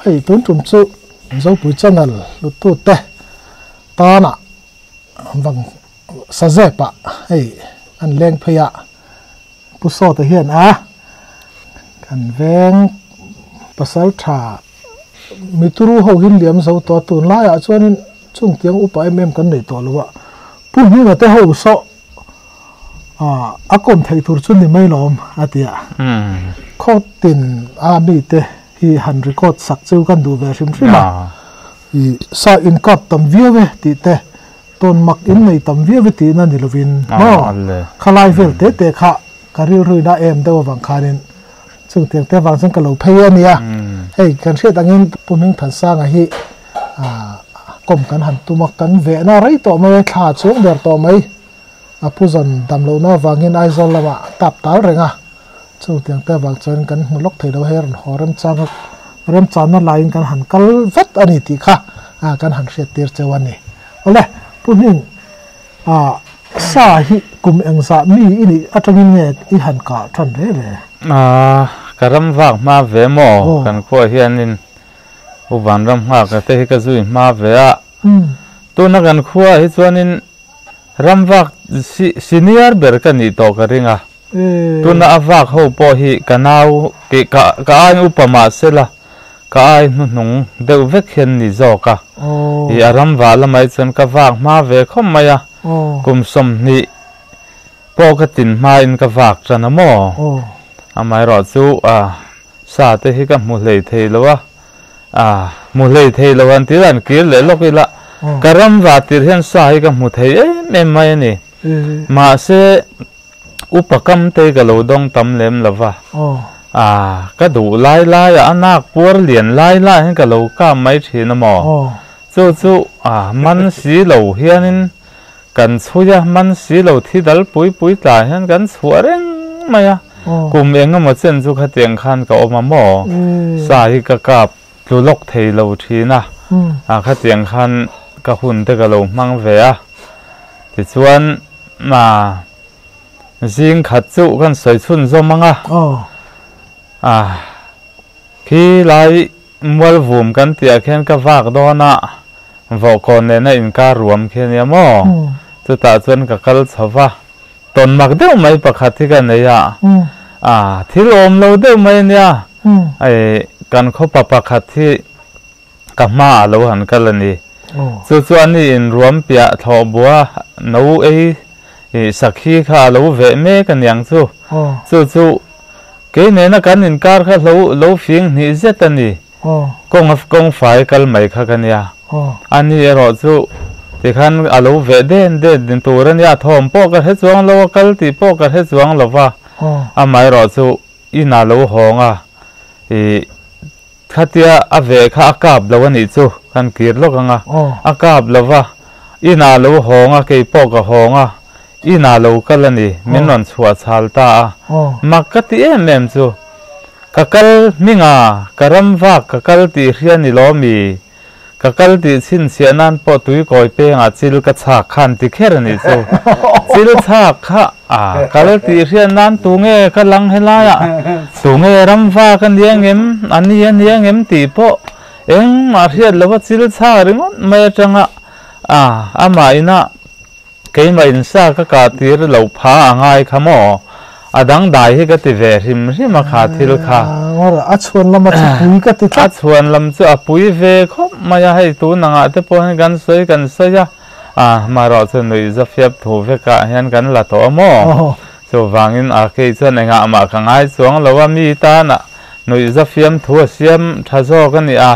Hei tun tum chu Zopui channel hluttu te tana wang sazepa hei an leng phei a pu sawta hian a kan veng pasal tha mituru ho hin liam zo to tun laiah chuanin chung tiang upa em em kan nei tawh lo a pu hminga te ho saw a kawm thei tur chu ni mai lawm a ti a khaw tin a mi te hi han record sak chu kan duh ve hrim hrim a i sa in kap tam viau e tih te tawn mak in nei tam viau e tih na ni lovin maw khalai vel te te kha ka rilruina em deuh awang khanin chung tiang te wang chuan ka lo phei a nia hei kan hriat angin pu hming Thansanga hi kawm kan han tum a kan vehna rei tawh mai a thla chuang der tawh mai a pu zawn dam lohna avangin Aizawl lamah tap tal reng a chung tiang te awang chuan kan hmu lawk thei lo hei a rawn haw remchang a remchanna laiin kan han kal vat a ni tih kha kan han hriat tir cheu a ni. Awle pu hming sa hi kum engzah mi i nih atangin nge i han kah tan re re? Ka ram vak hma ve maw kan khuaah hianin u Vanram nghak te hi ka zui hma ve a tuna kan khuaah hi chuanin ram vak senior ber ka nih tawh ka ring a tuna a vak ho pawh hi ka nau ka ai upa mahsela ka ai hnuhnung deuh vek hian ni zawk a i a ram vah lamah hi chuan ka vak hma ve khawp mai a kum 20 pawh ka tin hmain ka vak tan a maw amaherawh chu sa te hi ka hmu hlei thei lo a hmu hlei thei lo an til an kir leh lawk ila ka ram va tir hian sa hi ka hmu thei em em mai a ni mahse upa kam te ka lo dawng tam lem lova ka duh lai lai a anak puar lian lai lai hian ka lo kam mai thin a maw chu chu man si lo hianin kan chhui a man si lo thi dal pui pui tla hian kan chhuah reng mai a kum engemaw chen chu khatiang khan ka awm a maw sa hi ka kap tlu lawk thei lo thin a khatiang khan ka hun te ka lo hmang ve a tichuan zing khat chu kan sawi chhun zawm anga khi lai mual vum kan tih ah khian ka vak dawn a vawhkawn nena inkar ruam khi a nia maw chutah chuan ka kal chho va tawn mak deuh mai pakhat hi ka nei a thil awm lo deuh mai a nia kan khawpa pakhat hi ka hma ah lo han kal a ni chu chu ani in ruam piah thlawh bua no ei sakhi kha a lo veh mek a niang chu chu chu kei nena kan inkar kha lo fing hnih zet a ni kawng kawng fai kal mai kha ka nia ani erawh chu tikhan a lo veh den den tur a nia thawm pawh ka hre chuang lo a kal tih pawh ka hre chuang lo va amaherawh chu ina lo hawng a khatia a veh kha a kap lo a nih chu kan kir lawk anga a kap lo va ina lo hawng a kei pawh ka hawng a ina lo kal a ni min rawn chhuah chhal ta a mak ka ti em em chu ka kal hminga ka ram vak ka kal tih hria ni lo mi ka kal tih chhinchhiah nan pawh tui kawi pengah chil ka chhak khan ti kher a nih chu chil chhak kha kal tih hriat nan tu nge ka lang helaiah tu nge ram vak a nia ngem a ni a nia ngem tih pawh engmah hriat lova chil chhak ringawt mai atanga amah ina keimah insa ka kah tir lo pha a ngai kha maw a dang dai hi ka ti ve hrim hrim a kha thil kha a chhuan lam a chu pui ka ti tlat a chhuan lam chu a pui ve khawp mai a hei tun angah te pawh hian kan sawi kan sawi a marawh chu nuih za fiap thu vekah hian kan la tawh a maw chuvangin a kei chuan engah mah ka ngai chuang lo a mi tana nuih za fiam thu a siam tha zawk a ni a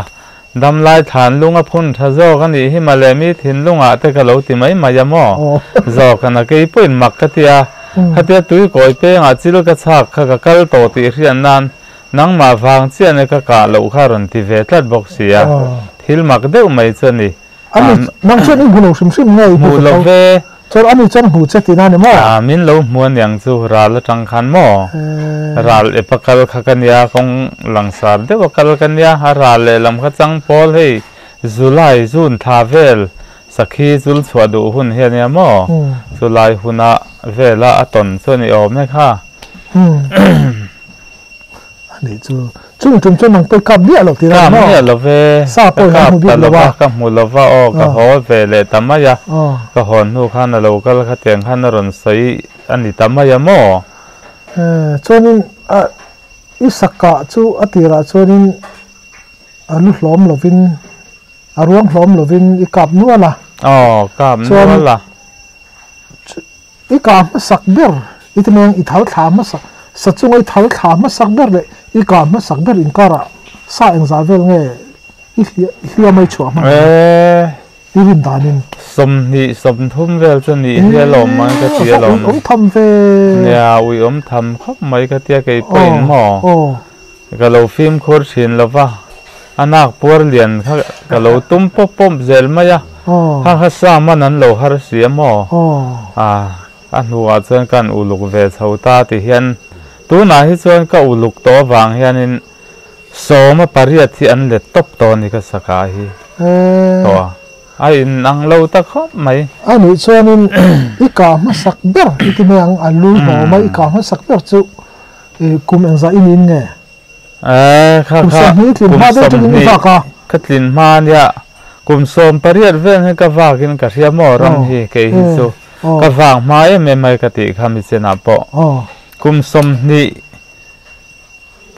damlai thlan lung a phun tha zawk a nih hi male mi thinlungah te ka lo ti mai mai a maw zawk a na kei pawhin mak ka ti a khatia tui kawi pengah chil ka chhak kha ka kal tawh tih hriat nan nangmah vang chiah ne ka kah loh kha rawn ti ve tlat bawk si a thil mak deuh mai chu a ni ani nang chuan i hmu lo hrim hrim nge i hmu lo ve chuan ani chuan hmu che tihna ni maw min lo hmu aniang chu ral atang khan maw ral epa kal kha ka nia kawng langsar deuh a kal ka nia a ral lehlam kha chang pawl hei July June thla vel sakhi chul chhuah duh hun hi ania maw chulai huna vela a tawn chu a ni awm e kha ani chu Chung tum chu nang pawh i kap miah lo tih Kap maw? miah lo ve, Sa ka pawh i han kap hmu ta bik lo lova, a. ka hmu lova aw, ka haw ve leh ta mai a, ka hawn hnu khan a lo kal khatiang khan a rawn sawi a ni ta mai a maw? Chuanin i sakah chu a tirah chuanin a lu hlawm lovin a ruang hlawm lovin i kap nual a. Aw, kap Chuan nual a. I kah hmasak ber, i ti mai ang, i thal thla hmasak, sa chunga i thal thla hmasak ber leh i kah hmasak ber inkarah sa engzah vel nge i hliam a i chhuah hman ang? Eee. I rin danin. 20, 30 vel chu nih hi alawm mai ka ti alawm. Eee, uiawm tham ve. Nia, uiawm tham khawp mai ka tia kei pawhin maw? Ka lo fimkhur thin lo va, a nak puar lian kha ka lo tum pawp pawp zel mai a, kha kha sa man an lo har si a maw? A hnuah chuan ka han uluk ve chho ta ti hian tunah hi chuan ka uluk tawh avang hianin 18 hi an let tawp tawh a ni ka saka hi tawh a, a inang lo ta khawp mai. A nih chuanin i kah hmasak ber i ti mai ang, a lu hlawm a i kah hmasak ber chu Kum engzah i nin nge? Eh, kha Kum kha, 20 tlin kum hma deuh tawkin i 20 vak a. Ka tlin hma nia, kum 18 vel hi ka vakin ka hria maw ram hi, kei hi chu ka vak hma em em mai ka tih kha mi chenah pawh. Kum 20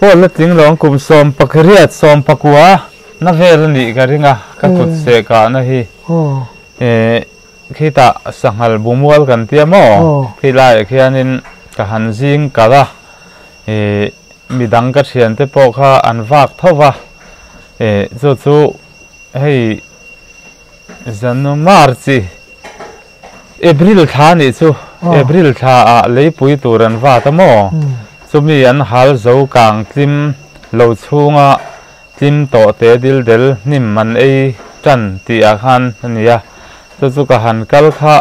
pawh la tling lo ang, kum 18, 19 na vel a nih ka ring a, ka kut seh kahna hi. Eh, Khitah sanghal bumual kan tia maw? Khi laiah khianin ka han zing kalh a, ih midang ka thiante pawh kha an vak tho va, ih chu chu hei Janu March April thla nih chu, April thla ah leipui tur an vat a maw? Chumi an hal zo kang tlim lo chhunga Tlim tawh te dil del hnim an ei tan tih ah khan a ni a, chu chu ka han kal kha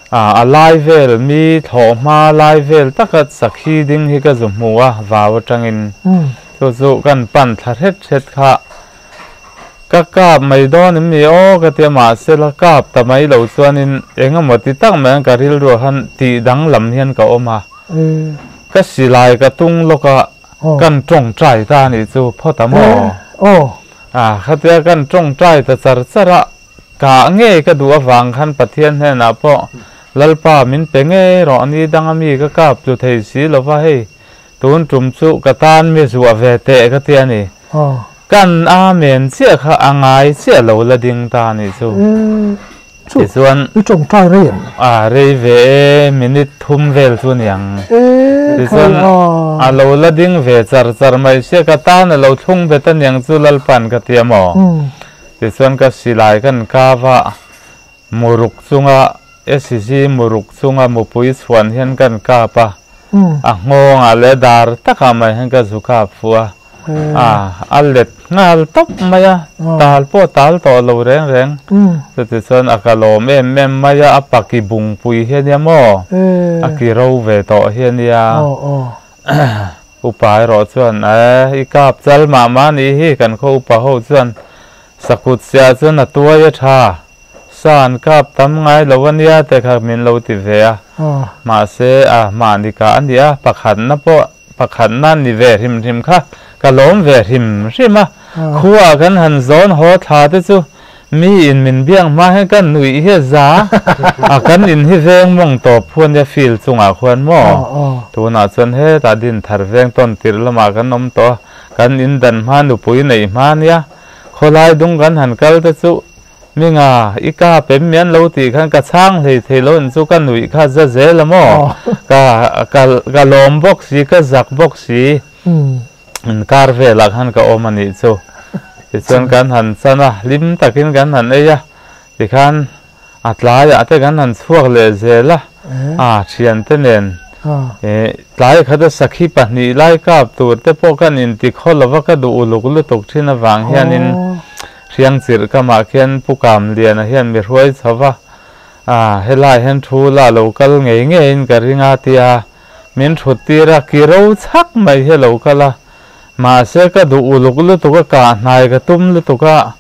a lai vel mi thlawh hma lai vel taka sakhi ding hi ka zu hmu a vau atangin chu chu kan pan thla hret hret kha ka kap mai dawn em ni aw ka tia mahse la kap ta mai lo chuanin eng emaw ti tak mai ang ka rilru ah khan tih danglam hian ka awm a, ka silai ka tung lawk a. Kan tawngtai ta anih chu phawt a maw? A, khatia kan tawngtai ta char char a, kah ngei ka duh avang khan Pathian hnenah pawh Lalpa min pe ngei rawh ni danga mi ka kap tlu thei si lova hei tun tum chu ka tan mi zuah ve teh ka ti a ni. Kan Amen chiah kha a ngai chiah lo la ding ta anih chu. Chu, Tichuan, i tawngtai rei em? A, rei ve e, minute thum vel chu niang. E, khai Tichuan, a. a lo la ding ve char char mai sia, ka tan a lo thlung bet a niang chu Lalpan ka ti a maw? Tichuan, ka silai kan kap a, muruk chunga, SCG muruk chunga mupui chhuan hian kan kap a, a nghawngah leh dar takah mai hian ka zu kap fuh a. A, a let nghal tawp mai a, tal pawh tal tawh lo reng reng. Chuti chuan a ka lawm em em mai a, a pa ki bungpui hi a nia maw? A ki ro ve tawh hi a nia. Upa erawh chuan, E, i kap chal mah mah nih hi, kan khaw upa ho chuan sakut siah chuan a tuai a tha, sa an kap tam ngai lo a nia te kha min lo ti ve a. Mahse, a mahni kah a nia, pakhatna pawh Pakhatna ni ve hrim hrim kha ka lawm ve hrim hrim a, khuaah kan han zawn haw thla te chu mi in min biak hma hian ka nuih hi a za a, kan in hi veng mawng tawp hu ania field chungah khuan maw tunah chuan hetah Dinthar veng tawn tirh lamah kan awm tawh a, kan in dan hma nupui neih hma ania khawlai dung kan han kal te chu Minga, i ka pem mian lo tih khan ka chhang hlei thei lo in chu ka nuih kha za zel a maw? Ka ka ka lawm bawk si, ka zak bawk si. Inkar velah khan ka awm a nih chu. Tichuan kan han chan a, hlim takin kan han ei a, tikhan a tlaiah te kan han chhuak leh zel a, a thiante nen tlai khata sakhi pahnih lai kap tur te pawh kan intikhaw lova ka duh uluk lutuk thin avang hianin Hriang chirh kamah khian Pu Kamliana hian mi hruai chho va, A, helaiah hian thu la lo kal ngei ngeiin ka ring a tia min thut tir a, ki ro chhak mai hi a lo kal a. Mahse ka duh uluk lutuk a, kah hnai ka tum lutuk a,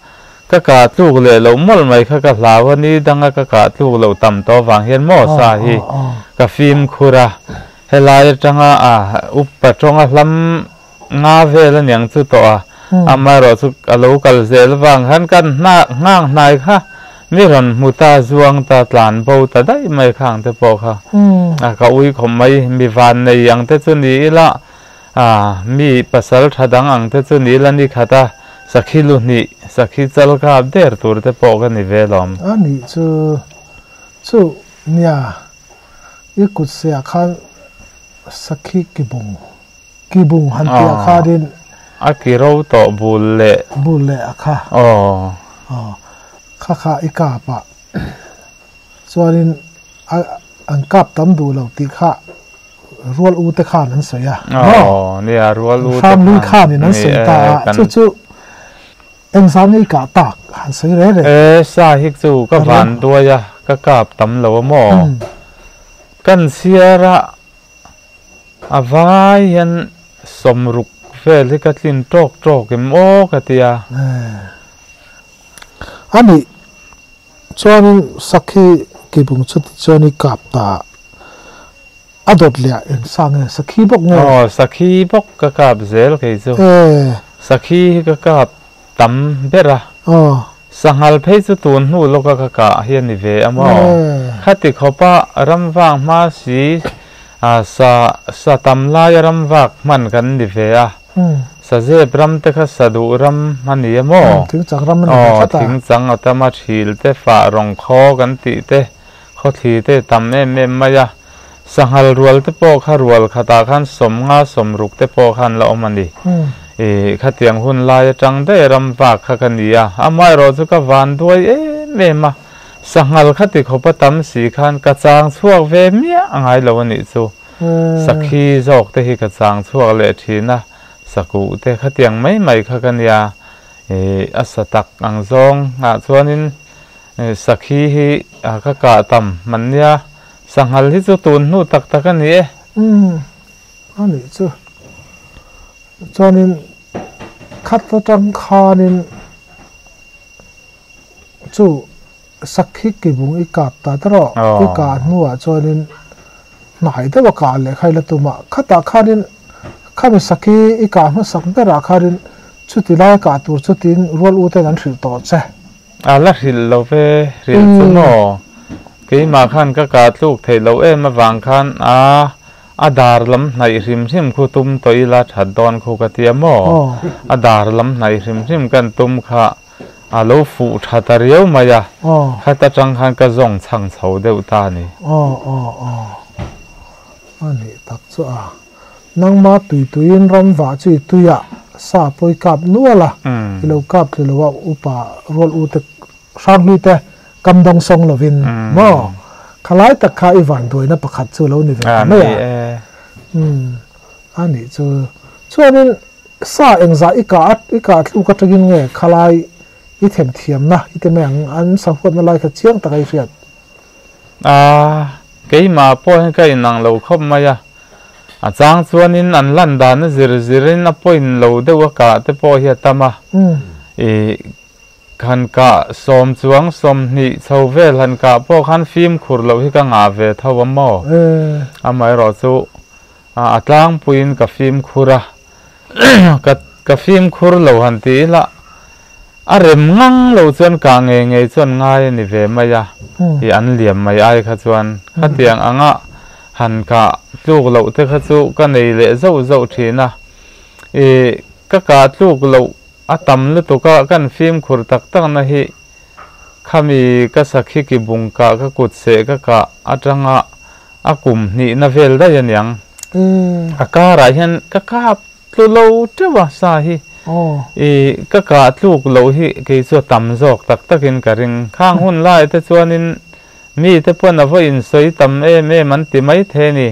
ka kah tluk leh loh mawlh mai kha ka hlau a, ni danga ka kah tluk loh tam tawh avang hian maw sa hi ka fimkhur a, helai atanga a upa tawnga hlam. nga vel aniang chu tawh a, amaherawhchu a lo kal zel vang khan kan nghak hnai kha mi rawn hmu ta zuang ta tlan bo ta daih mai khang te pawh kha a ka ui khawp mai. Mi van nei ang te chu ni ila mi pasal tha dang ang te chu ni ila ni khat a sakhi lu hnih sakhi chal kap der tur te pawh ka ni ve lawm. A nih chu chu nia i kut seah khan sakhi ki bung ki bung han tih ah khanin a ki ro tawh bul leh bul leh a kha aw aw kha kha i kap ah chuanin a an kap tam duh lo tih kha rual u te khan an sawi a aw nia rual u te khan lui khanin an sawi ta a chu chu engzah nge i kah tak han sawi reng reng e sa hi chu ka van duai a ka kap tam lo a maw kan chhiar a A vai hian sawmruk vel hi ka tlin tawk tawk em aw ka ti a. A nih chuanin sakhi kibung chu ti chuan i kap ta a dawt leh ah eng sa nge sakhi bawk nge? Aw sakhi bawk ka kap zel kei chu. Sakhi hi ka kap tam ber a. Sanghal phei chu tun hnu lawka ka kah hi a ni ve a maw? Khati khawpa ramvak hma si sa sa tam laia ramvak hman kan ni ve a. Sazep ram te kha sa duh ram a ni a maw? Aw, thingchang a tam a, thil te, fah rawng khaw kan tih te, khawthli te tam em em mai a. Sanghal rual te pawh kha rual khatah khan sawmnga sawmruk te pawh khan la awm a ni. Ih, khatiang hun lai atang daih ram vak kha ka ni a, amaherawh chu ka van duai em em a, sanghal kha ti khawp a tam si khan ka chang chhuak ve miah a ngai lo a nih chu. Sakhi zawk te hi ka chang chhuak leh thin a, sakuh te khatiang mai mai kha ka nia. Ih, a sa tak ang zawng ah chuanin sakhi hi ka kah tam hman nia, sanghal hi chu tun hnu tak tak a ni e. Umm, a nih chu. Chuanin khat atang khanin chu sakhi kibung i kap ta ta rawh. I kah hnuah chuanin hnai deuh a kah leh kha ila tum a. Khatah khanin khami sakhi i kah hmasak berah khanin chuti lai kah tur chutin rual u ten an hrilh tawh che. A la hrilh lo ve, hrilh chu maw? Keimah khan ka kah tluk theih loh em avang khan a A dar lam hnaih hrim hrim khu tum tawh ila that dawn khu ka tia maw? A dar lam hnaih hrim hrim kan tum kha a lo fuh tha ta riau mai a, khat atang khan ka zawng chhang chho deuh ta a ni. Aw aw aw a nih tak chu a. Nangma tui tuiin ram vah chu i tuiah sa pawi kap nual a, i lo kap thli lo a upa rual u te Hranghlui te kam dawng sawng lovin maw? Khalai tak kha i vanduaina pakhat chu lo ni ve ta mai a. Umm a nih chu. Chuanin sa engzah i kah i kah thluk atangin nge khalai i themthiamna i ti mai ang an sahuatna lai kha chiang taka i hriat. A, keimah pawh hian ka inang lo khawp mai a. A chang chuanin an lan dan a zir zirin a point lo deuh a kah te pawh hi a tam a. I Han kah sawm chuang 20 chho vel han kah pawh khan fimkhur loh hi ka ngah ve tho a maw? Amaherawh chu a tlangpuiin ka fimkhur a, ka ka fimkhur lo han ti ila a rem ngang lo chuan kah ngei ngei chuan ngai a ni ve mai a, i an liam mai ai kha chuan khatiang anga han kah tluk loh te kha chu ka nei leh zauh zauh thin a, i ka kah tluk loh A tam lutuk a, kan fimkhur tak tak na hi khami ka sakhi ki bung kah ka kut seh ka kah atanga a kum hnihna vel daih aniang. A karah hian ka kap tlu lo teuh a sa hi i ka kah tluk loh hi kei chu a tam zawk tak takin ka ring. Khang hun lai te chuanin mi te pawn a va insawi tam em em an ti maithei a ni.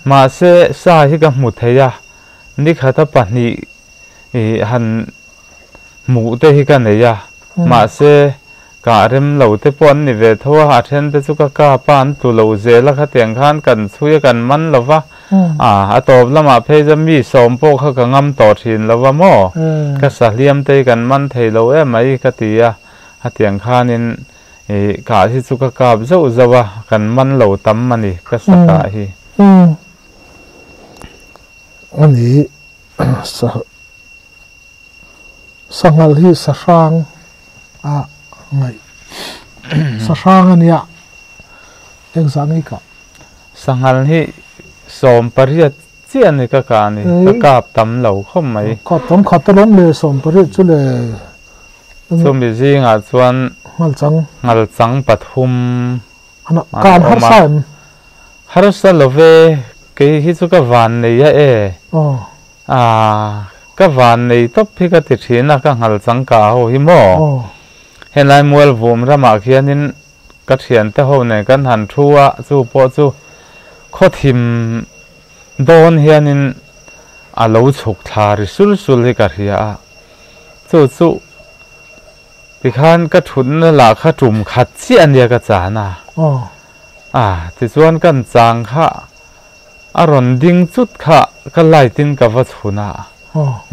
Mahse sa hi ka hmu thei a, nikhata pahnih Ih han hmuh te hi ka nei a, mahse kah rem lo te pawh an ni ve tho a, a then te chu ka kap a, an tlu lo zel a, khatiang khan kan chhui a kan man lo va, a a tawp lamah phei chuan mi sawm pawh kha ka ngam tawh thin lo va maw, ka sahliam te hi kan man thei lo em mai ka ti a, khatiang khanin ih kah hi chu ka kap zauh zauh a, kan man lo tam a ni ka sa kah hi. A ni. Sanghal hi sahrang a ngaih sahrang a nia engzah ngei kah? Sanghal hi 18 chiah a ni ka kah ni, ka kap tam lo khawp mai. Kap tam khat a lawm le 18 chu le. Chumi zingah chuan Nghalchang. Nghalchang pathum an awm a. Kan harsa em? Harsa lo ve, kei hi chu ka van nei a e. Aaa, ka van nei tawp hi ka ti thin a, ka nghal changkah ho hi maw? Helai Mualvum ramah khianin ka thiante ho nen kan han thu a, chu pawh chu khawthim dawn hianin a lo chhuk thla ri sul sul hi ka hria a, chu chu tikhan ka thutna lah kha tum khat chiah a nia ka chan a, aa tichuan kan chang kha A rawn ding chut kha ka light in ka va chhun a,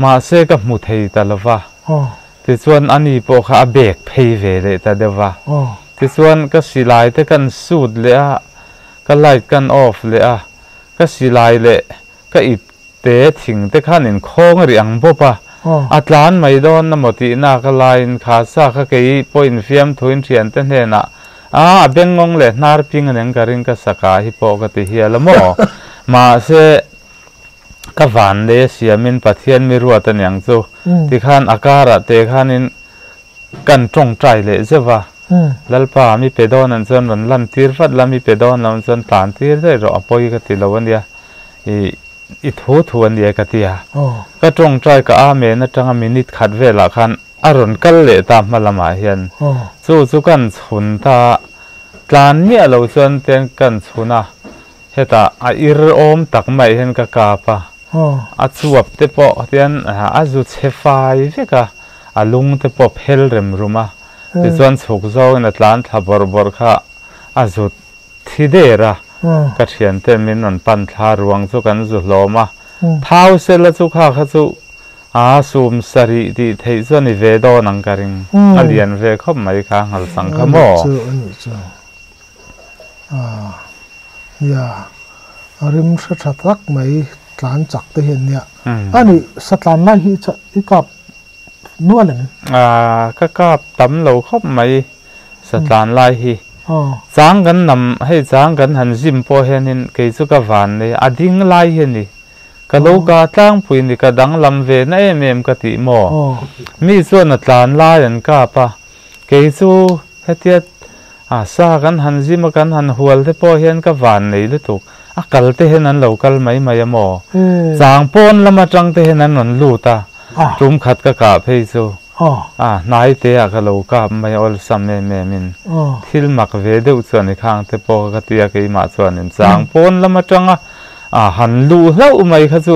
mahse ka hmu thei ta lo va. Tichuan ani pawh kha a bag phei ve leh ta deuh va. Tichuan ka silai te kan suit leh a, ka light kan off leh a, ka silai leh ka ip te thing te khan in khawng rih ang bawp a, a tlan mai dawn emaw tihna ka laiin kha sa kha kei pawh infiamthuin thiante hnenah A, a bengngawng leh hnar ping a neng ka ring ka saka hi pawh ka ti hial a maw? Mahse, ka van lei a siamin Pathian mi ruat a niang chu. Tikhan a karah te khanin kan tawngtai leh zeuh a, Lalpa mi pe dawn an chuan rawn lan tir vat la, mi pe dawn lo an chuan tlan tir daih rawh a pawi ka ti lo a nia. I i thu thu a nia ka ti a. Ka tawngtai ka amen atanga minute khat velah khan A rawn kal leh ta hma lamah hian chu chu kan chhun ta tlan miah lo chuan ten kan chhun a, hetah a ir awm tak mai hian ka kap a, a chuap te pawh tian a zu chhe fai vek a, a lung te pawh phel rem rum a, tichuan chhuk zawngin a tlan thla bawrh bawrh kha a zut thi der a, ka thianten min rawn pan thla ruang chu kan zu hlawm a, thau sela chu kha kha chu A sum sarih tih theih chu a ni ve dawn ang ka ring. A lian ve khawp mai kha nghal chang kha maw? A nih chu, a nih chu. A, nia, a rim hre tha tak mai tlan chak te hian nia. A nih, sa tlan lai hi i kap nual em? A, ka kap tam lo khawp mai sa tlan lai hi. Chang kan nam, hei chang kan han zim pawh hianin kei chu ka van nei, a ding lai hi a ni. Ka lo ka tlangpui ni ka danglam ve na em em ka tih maw? Mi chuan a tlan lai an kap a, kei chu hetia a sa kan han zim a kan han hual te pawh hian ka van nei lutuk, a kal te hian an lo kal mai mai a maw? Chang pawn lam atang te hian an rawn lut a, tum khat ka kah phei chu a hnai te ah ka lo kap mai a awlsam em em in thil mak ve deuh chuan i khang te pawh ka ti a keimah chuanin chang pawn lam atanga A han luh hlauh mai kha chu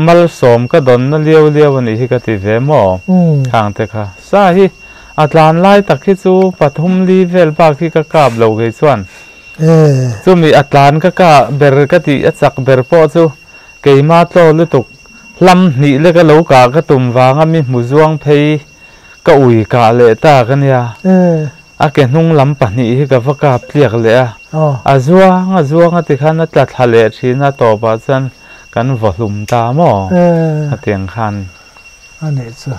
malsawm ka dawnna liau liau a nih hi ka ti ve maw? Khang te kha sa hi a tlan lai tak hi chu pathum li vel bak hi ka kap lo kei chuan. Chumi a tlan ka kah ber ka tih a chak ber pawh chu keima tlaw lutuk hlam hnih leka lo kah ka tum vanga mi hmu zuang phei ka ui kah leh ta ka nia. A ke hnung lam pahnih hi ka va kap tliak leh a, a zuang a zuang a tikhan a tla thla leh thin a, tawpah chuan kan vaw hlum ta maw hetiang khan. A nih chu,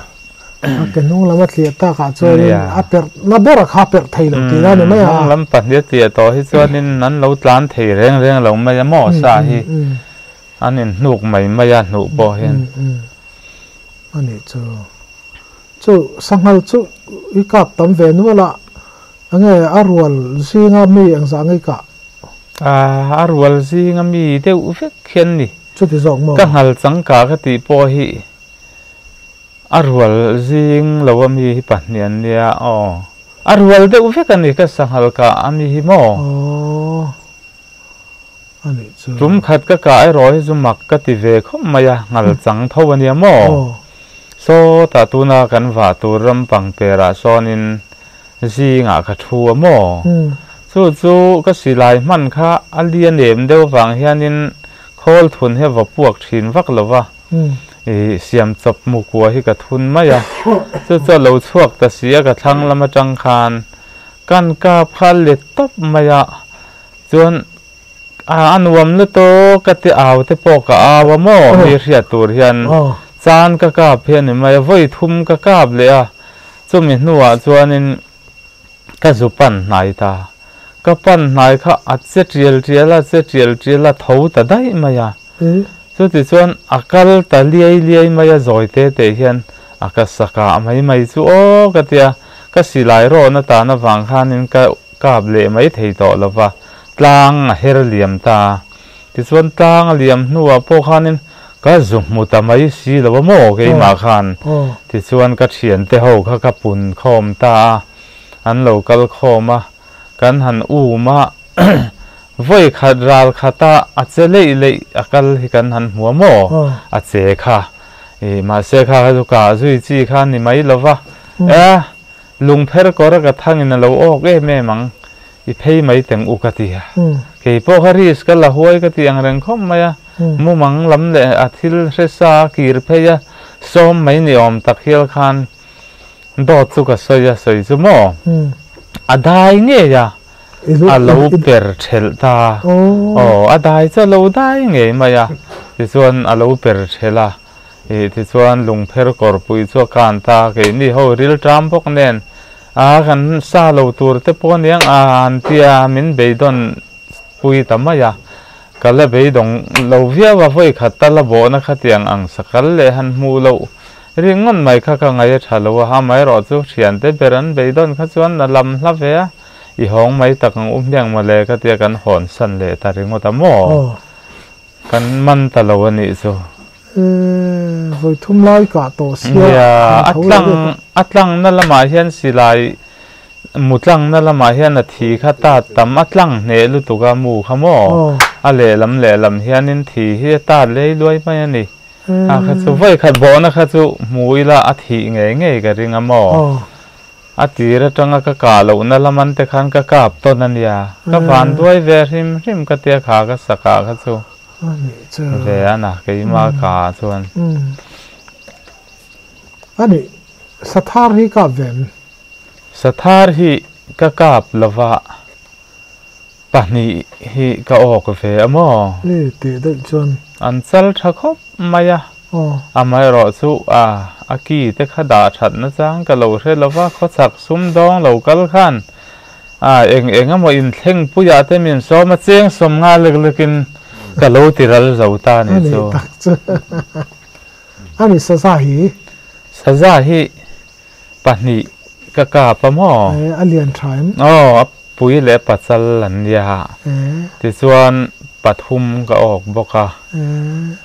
a ke hnung lam a tliah takah chuanin a perh na ber a kha a perh thei lo tih a ni mai a. Hnung lam pahnih a tliah tawh hi chuanin an lo tlan thei reng reng lo mai a maw sa hi an inhnuk mai mai a hnuh pawh hian. A nih chu. Chu sanghal chu i kap tam ve nual a, enge a rual zinga mi engzah nge i kah? A rual zinga mi deuh vek hian ni. Chuti zawk maw? Ka nghal changkah ka tih pawh hi a rual zing lo a mi hi pahnih an nia aw. A rual deuh vek a ni ka sanghal kah a mi hi maw? Aw. A nih chu. Tum khat ka kah erawh hi chu mak ka ti ve khawp mai a, nghal chang tho a nia maw? Sawtah tuna kan vah tur ram pangperah sawnin zingah ka thu a maw? Chu chu ka silai hman kha a lian em deuh vang hianin khawl thun hi a va puak thin vak lo va, i siam chawp mukua hi ka thun mai a, chu chu a lo chhuak ta si a ka thlang lam atang khan kan kap kha a let tawp mai a. Chuan A nuam lutuk ka ti au te pawh ka au a maw mi hriat tur hian chan ka kap hi a ni mai a, vawi thum ka kap leh a, chumi hnuah chuanin ka zu pan hnai ta. Ka pan hnai kha a che tial tial a, che tial tial a, tho ta daih mai a. Chutichuan a kal ta liai liai mai a, zawi te te hian a ka sa kah mai mai chu aw ka ti a, ka silai rawhna tan avang khanin ka kap leh mai thei tawh lo va, tlang a her liam ta a. Tichuan tlang a liam hnuah pawh khanin ka zu hmu ta mai si lo a maw keimah khan. Tichuan ka thiante ho kha ka pun khawm ta a, an lo kal khawm a, kan han um a, vawi khat ral khata a che leih leih a kal hi kan han hmu a maw a che kha. Ih mahse kha kha chu kah zui chi kha a ni mai lo va, e Lungpher kawr a ka thangin a lo awk em em ang, i phei mai teng u ka ti a. Kei pawh kha risk ka la huai ka ti ang reng khawp mai a, mumang lam leh a thil hre sa a kir phei a, sawm mai ni awm tak hial khan dawt chu ka sawi a, sawi chu maw? A dai ngei a, a lo per thelh ta. Aw, a dai chu a lo dai ngei mai a, tichuan a lo per thelh a. Ih tichuan lungpher kawrpui chu a kan ta, keini ho ril ṭam bawk nen a kan sa lo tur te pawh aniang a han tia min beidawn pui ta mai a, ka la beidawng lo viau a, vawi khat tal a bawhna khatiang ang sakal leh han hmuh loh ringawn mai kha ka ngaih a ṭha lo a, amaherawh chu thiante ber an beidawn kha chuan a lam hla ve a, i hawng mai tak ang u hmiang mawle ka tia kan hawn san leh ta ringawt a maw? Kan man ta lo a nih chu. Eee, vawi thum lai kah tawh sia. Nia, a tlang, a tlangna lamah hian silai mu tlangna lamah hian a thi kha ta tam, a tlang hneh lutuk a mu kha maw? A lehlam lehlam hianin thi hi a ta lei luai mai a ni. A kha chu vawi khat bawhna kha chu hmu ila a thih ngei ngei ka ring a maw? A tir atanga ka kah lohna laman te khan ka kap tawn a nia. Ka van duai ve hrim hrim ka tia kha ka sak ah kha chu ve a na keima ka ah chuan. A nih, Sathar hi kap ve em? Sathar hi ka kap lova pahnih hi ka awk ve a maw? Ni tih daih chuan. An chal tha khawp mai a. Amaherawh chu a a ki te kha dah that nachang ka lo hre lo va, khawchhak sumdawng lo kal khan a eng eng emaw inthleng puiah te min sawm a cheng sawm nga lek lekin ka lo ti ral zo ta a nih chu. A nih tak chu. A ni saza hi. Saza hi pahnih ka kap a maw? A lian tha em? Aw, a Pui leh pachal an nia. Tichuan pathum ka awk bawk a,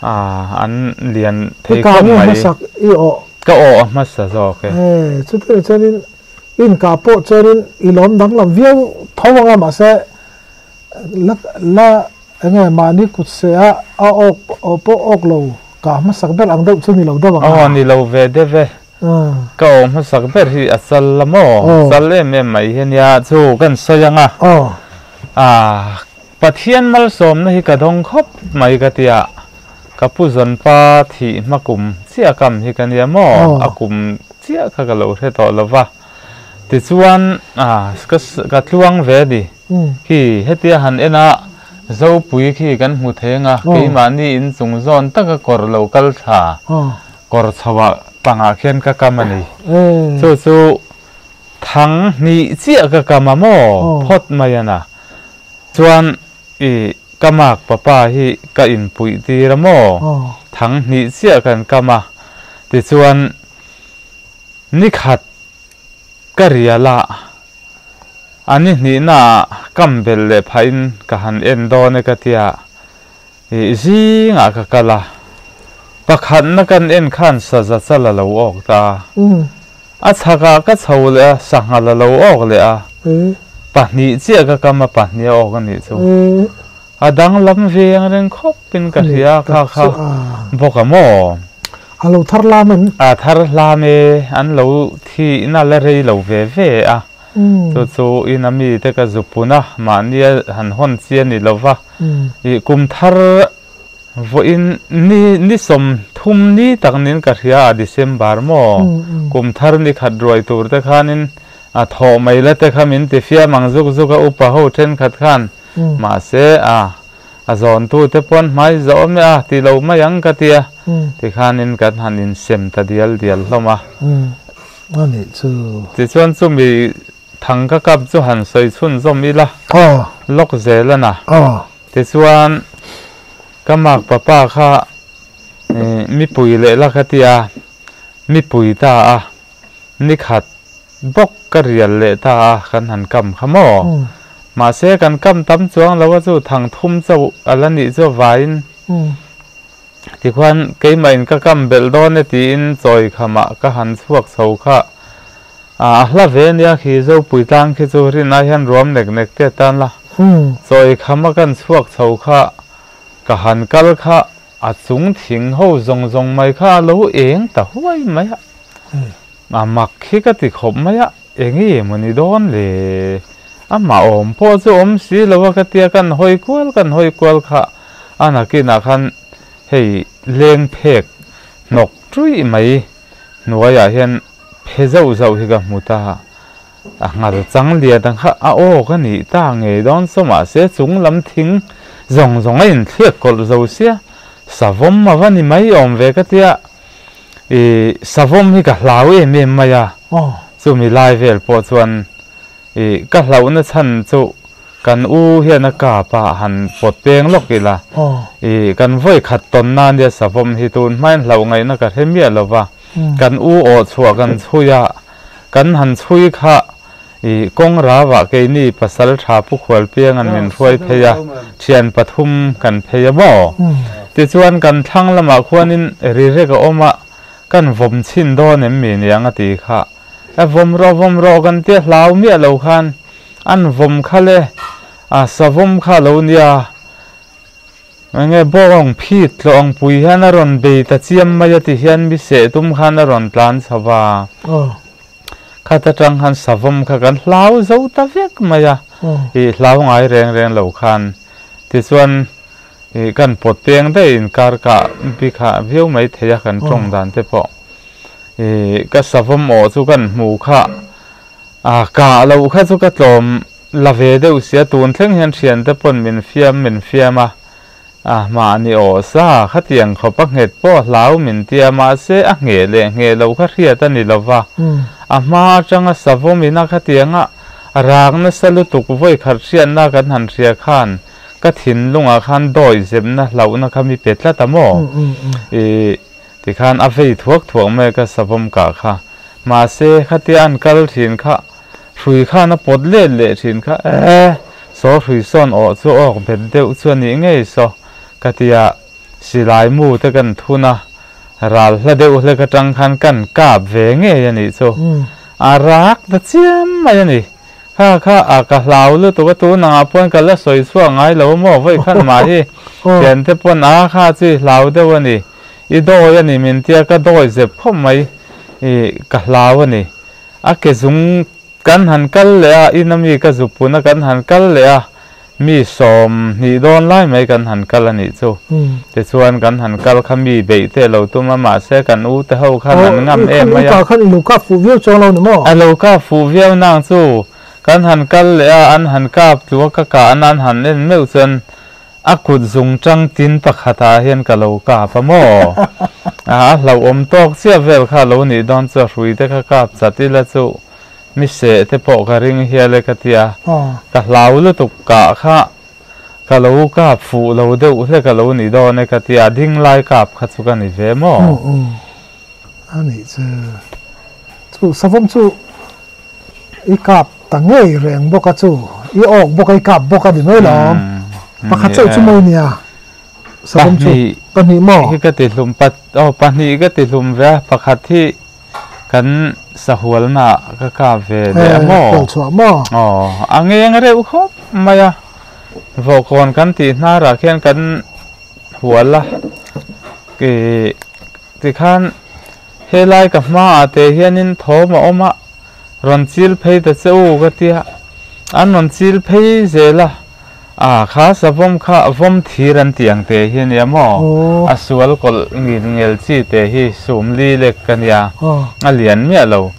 an lian thei khawp mai. I hmasak i awh. Ka awh a hmasa zawk e. Chutiang chuanin i inkah pawh chuanin i lawm danglam viau tho ang a, mahse la la enge mahni kut seh a a awk awh pawh awk lo kah hmasak ber ang deuh chu ni lo deuh ang a. Aw ni lo ve deuh e. Ka awm hmasak ber hi a chal la maw? Chal em em mai hi ania chu kan sawi ang a. Pathian malsawmna hi ka dawng khawp mai ka ti a, ka pu zawnpa thih hma kum chiah kam hi ka nia maw? A kum chiah kha ka lo hre tawh lo va. Tichuan ka tluang ve a ni. Khi hetia han en a, Zopui khi kan hmu thei ang a, keimahni inchung zawn taka kawr lo kal thla. Kawr chhoah pangah khian ka kam a ni. Chu chu thang hnih chiah ka kam a maw? Phawt mai a na. Chuan i ka mak papa hi ka inpuih tir a maw? Thang hnih chiah kan kam a. Tichuan nikhat ka rial a, a ni hnihnaah kam belh leh phahin ka han en dawn e ka tia. Ih zingah ka kal a, pakhatna kan en khan saza chal a lo awk ta a, a chhakah ka chho leh a, sanghal a lo awk leh a, pahnih chiah ka kam a, pahnih a awk a nih chu. A danglam ve ang reng khawpin ka hria a, kha kha bawk a maw? A lo thar hlam em? A thar hlam e, an lo thihna la rei lo ve ve a. Chu chu ina mite ka zu pun a, mahnia han hawn chi a ni lo va. Ih kum thar vawiin ni ni 30 ni tak niin ka hria a December maw? Kum thar ni khat ruai tur te khanin a thawh mai la te kha min ti fiam ang zuk zuk a upa ho thenkhat khan. Mahse a A zawn tu te pawn hmai zawh mai a ti lo mai ang ka tia. Tikhanin kan han insem ta dial dial hlawm a. A nih chu. Tichuan chumi thang ka kap chu han sawi chhunzawm ila. Lawk zel a na. Tichuan ka mak papa kha mipui leh la ka tia mipui ta a. Nikhat bawk ka rial leh ta a kan han kam kha maw? Mahse kan kam tam chuang lo a chu thang thum chauh a la nih chu avaiin tikhuan keimah in ka kam belh dawn e tiin chawi khamah ka han chhuak chho kha a hla ve ania khi Zopui tlang khi chu rinah hian ruam nek nek te atan la chawi khama kan chhuak chho kha ka han kal kha A chung thing ho zawng zawng mai kha a lo eng ta huai mai a, a mak hi ka ti khawp mai a, enge maw ni dawn le? Amah awm pawh chu awm si lo a ka tia kan hawi kual kan hawi kual kha a nakinah khan hei leng phek hnawk ṭuih mai hnuaiah hian phe zauh zauh hi ka hmu ta a, a nghal chang lian ang kha a aw ka nih ta ngei dawn saw mahse chung lam thing zawng zawng a inthliak kawlh zo sia savawm a va ni mai awm ve ka tia ih savawm hi ka hlau em em mai a chumi lai vel pawh chuan ih ka hlauhna chhan chu kan u hian a kap a han pawt peng lawk ila ih kan vawi khat tawn na nia savawm hi tun hmain hlauh ngaihna ka hre miah lo va kan u awh chhuah kan chhui a. Kan han chhui kha i kawng ravah keini pasal tha Pu Khualpianga'n min hruai phei a, thian pathum kan phei a maw? Tichuan kan thlang lamah khuanin rirek a awm a, kan vawm chhin dawn em mi niang a ti kha. E vawm rawh vawm rawh kan tia hlau miah lo khan an vawm kha le, a savawm kha a lo nia. Enge bawng phit tlawng pui hian a rawn bei ta chiam mai a ti hian mi seh tum khan a rawn tlan chho va. Khat atang khan savawm kha kan hlau zo ta vek mai a, ih hlau ngai reng reng lo khan. Tichuan ih kan pawt peng daih inkar kah bi kha viau mai thei a kan tawng dan te pawh. Ih ka savawm awh chu kan hmu kha. A kah loh kha chu ka tlawm la ve deuh sia, tun thleng hian thiante pawn min fiam min fiam a, a mahni aw sa khatiang khawp a nghet pawh hlau min tia mahse a ngheh leh ngheh loh kha hriat a ni lo va, a hma atanga savawm ina khatianga rak nasa lutuk vawi khat hriatna kan han hria khan ka thinlungah khan dawi zepna hlauhna kha mi pe tlat a maw? Ih tikhan a vei thuak thuak mai a ka savawm kah kha. Mahse, khatia an kal thin kha hrui khan a pawt let leh thin kha, Eh, saw hrui sawn awh chu awk bet deuh chu a nih ngei saw, ka tia silai mu te kan thun a, ral hla deuh hlek atang khan kan kap ve ngei a nih chu. A rak ta chiam mai a ni. Kha kha a ka hlau lutuk a, tun angah pawn ka la sawi chhuak ngai lo maw vawi khan mah hi thiante pawn a kha chu i hlau deuh a ni. I dawi a ni min tia ka dawi zep khawp mai i ka hlau a ni. A ke zung kan han kal leh a, ina mi ka zu pun a kan han kal leh a, mi 20 dawn lai mai kan han kal a nih chu. Tichuan kan han kal kha mi beih te lo tum a, mahse kan u te ho khan an ngam em mai a. Kha khan i lo kap fuh viau chuang lo ni maw? A lo kap fuh viau nang chu kan han kal leh a, an han kap tlu a, ka kah nan han en meuh chuan A kut zung tang tin pakhat ah hian ka lo kap a maw? A hlauhawm tawk chiah vel kha lo nih dawn chu a hrui te kha kap chat ila chu mi seh te pawh ka ring hial e ka ti a, ka hlau lutuk kah kha ka lo kap fuh lo deuh hlek a lo nih dawn e ka ti a, ding lai kap kha chu ka ni ve maw? A nih chu, chu savawm chu I kap ta ngei reng bawk a chu, i awk bawk a, i kap bawk a ni mai lo. Pakhat chauh chu mai nia, savawm chu pahnih maw? Hi ka ti hlum pat, aw pahnih ka ti hlum ve a, pakhat hi kan sahualna ka kap ve leh a maw? Hual chhuah maw? Aw, a ngeng reuh khawp mai a, vawhkawn kan tih hnarah khian kan hual a, ih tikhan Helai ka hmaah te hianin thawm a awm a, rawn chil phei ta che u ka tia, an rawn chil phei zel a, ah kha savawm kha vawm thir an tih ang te hi ania maw, a sual kawlh ngil ngel chi te hi sum li lek ka nia, a lian miah lo.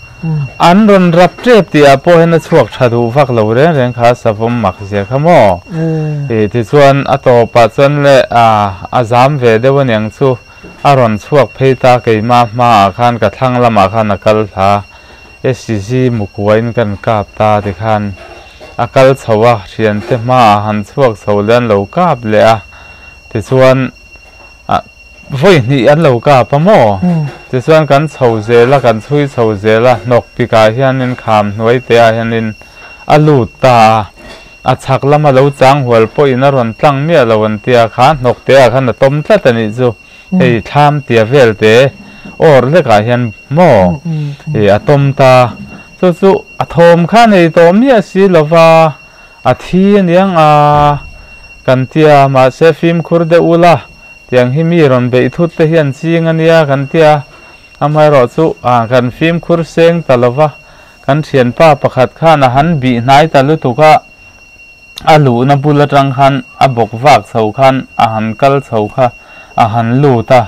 An rawn rap tep tih ah pawh hian a chhuak tha duh vak lo reng reng kha savawm mak zia kha maw? Ih tichuan a tawpah chuan le a zam ve deuh aniang chu a rawn chhuak phei ta keimah hmaah khan ka thlang lamah khan a kal thla SCG mukuain kan kap ta tikhan a kal chho a thiante hmaah han chhuak chho leh an lo kap leh a tichuan Vawi hnih an lo kap a maw? Tichuan kan chho zel a, kan chhui chho zel a, hnawk pikah hianin kham hnuai te ah hianin a lut ta a, a chhak lama lo chang hual pawhin a rawn tlang miah lo an tia, kha hnawk te ah khan a tawm tlat a nih chu, hei thlam tia vel te awr lekah hian maw ih a tawm ta, chu chu a thawm kha nei tawh miah si lova a thi aniang a kan tia, mahse fimkhur deuh ula. Tiang hi mi rawn beih thut te hian ching a nia kan ti a, amaherawh chu kan fimkhur seng ta lo va, kan thianpa pakhat khan a han bih hnai ta lutuk a, a luhna bul atang khan a bawk vak chho khan a han kal chho kha a han lut a,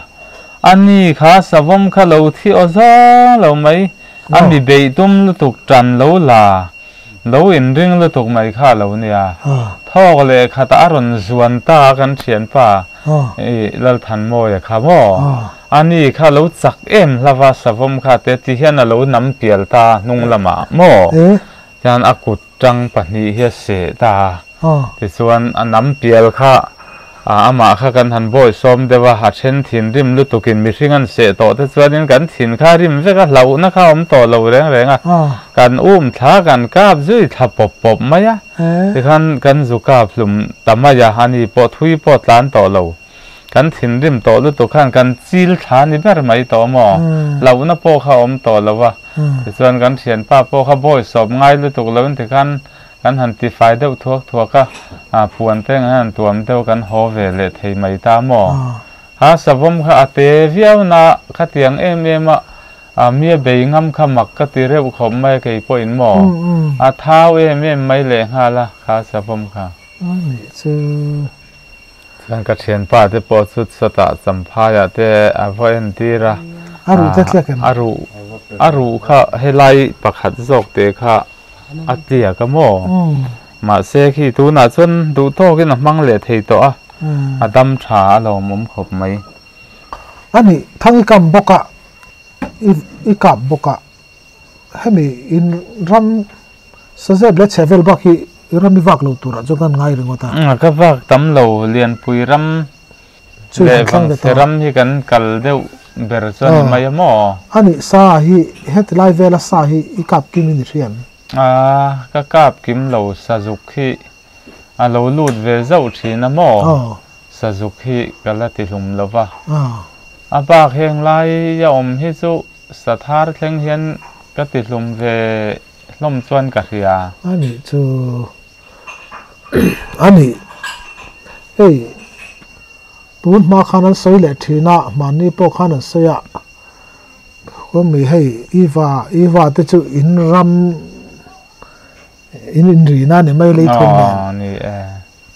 a ni kha savawm kha lo thi aw zawng lo mai, a mi beih tum lutuk tan lo la. Lo inring lutuk mai kha a lo nia. Thawk leh khatah a rawn zuan ta a kan thianpa i Lalthanmawia kha maw? A ni kha lo chak em hlava savawm kha te ti hian a lo nam pial ta hnung lamah maw? Tihian a kut tang pahnih hi a seh ta a. Tichuan a nam pial kha amah kha kan han bawi sawm deuh a, a then thin rim lutukin mihring an seh tawh te chuanin kan thin kha rim vek a, hlauhna kha a awm tawh lo reng reng a, kan um thla kan kap zui thla pawp pawp mai a, tikhan kan zu kap hlum ta mai a, ani pawh thui pawh tlan tawh lo, kan thin rim tawh lutuk khan kan chil thla ni ber mai tawh maw, hlauhna pawh kha a awm tawh lo a, tichuan kan thianpa pawh kha bawi sawp ngai lutuk loin tikhan Kan han tifai deuh thuak thuak a, a puan te ang hian tuam deuh kan haw ve leh thei mai ta maw? Ha savawm kha a te viau na khatiang em em a, a mi a bei ngam kha mak ka ti reuh khawp mai a kei pawhin maw? A thau em em mai leh nghal a kha savawm kha. A nih chu. Chuan ka thianpa te pawh chu sawtah champhaiah te a va entir a. A ruh te tliak em? A ruh a ruh kha helai pakhat zawk te kha. A tliak a maw? Mahse khi tunah chuan duh tawkin a hmang leh thei tawh a, a dam tha a lawmawm khawp mai. A nih, thang i kam bawk a, i kap bawk a, hemi in ram sazep leh chhe vel bak hi i ram i vak lo turah chuan kan ngai ringawt a. Ka vak tam lo, Lianpui ram Leh vangchhe ram hi kan kal deuh ber chuan i mai a maw? A nih, sa hi heti lai vela sa hi i kap kim in i hria em? A, ka kap kim lo, sazuk hi a lo lut ve zauh thin a maw? Sazuk hi ka la ti hlum lo va. A bak heng lai a awm hi chu sathar thleng hian ka ti hlum ve hlawm chuan ka hria. A nih chu. A nih, hei tun hma khan an sawi leh thin a, mahni pawh khan an sawi a, kawmi hei Eva, Eva te chu in ram in inrina a ni mai lei thun nen.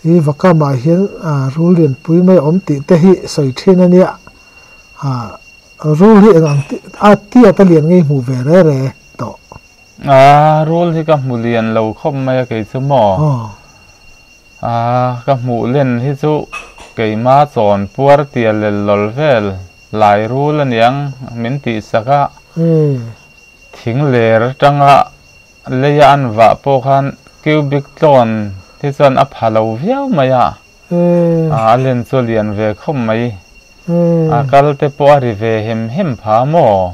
Eva kamah hian rul lianpui mai a awm tih te hi sawi thin a nia, rul hi eng ang a tiat a lian ngei hmuh ve re re tawh. A rul hi ka hmu lian lo khawp mai a kei chu maw? A ka hmuh len hi chu keima chawn puar tia lel lawl vel lai rul aniang min tih sak a, thing ler atanga leia an vah pawh khan cubic tlawn hi chuan a pha lo viau mai a. A len chu a lian ve khawp mai. A kal te pawh a ri ve hem hem pha maw?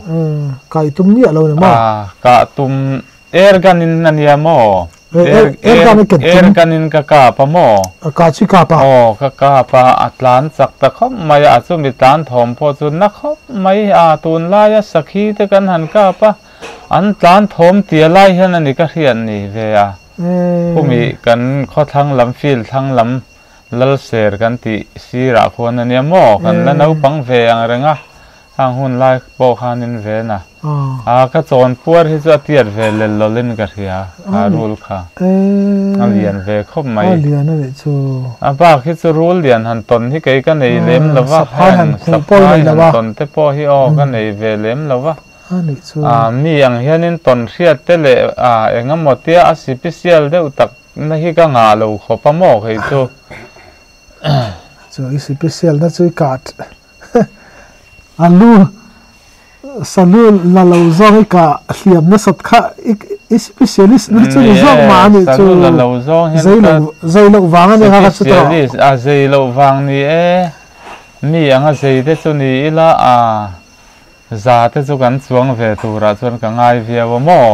Kah i tum miah lo ni maw? A kah tum air gun in a nia maw? Air gun a ken tum? Air gun in ka kap a maw? Kah chu i kap a? Aw ka kap a, a tlan chak ta khawp mai a, a chumi tlan thawm pawh chu na khawp mai a, tunlaia sakhi te kan han kap a, an tlan thawm tia lai hian a ni ka hriat ni ve a. Khumi kan khawthlang lam field thlang lam Lalser kan tih sirah khuan a nia maw? Kan la naupang ve ang reng a, hang hun lai pawh khanin ven a. A ka chawn puar hi chu a tiat ve lel lawlin ka hria, kha rul kha. A lian ve khawp mai. A lian a nih chu. A bak hi chu rul lian han tawn hi kei ka nei lem lo va, heng saphai han tawn te pawh hi aw ka nei ve lem lo va. A nih chu. A mi ang hianin tawn hriat te leh a engemaw tia a sipisial deuh tak na hi ka ngah lo khawp a maw kei chu. Chu i sipisial na chu i kah a lu salu la lo zawng i kah hliam nasat kha i specialist na chu ni zawk mah a nih chu. Salu la lo zawng hian ka zei loh vang a ni kha ka chu tawh. Specialist a zei loh vang ni e. Mi anga zei te chu ni ila a za te chu kan chuang ve turah chuan ka ngai viau a maw?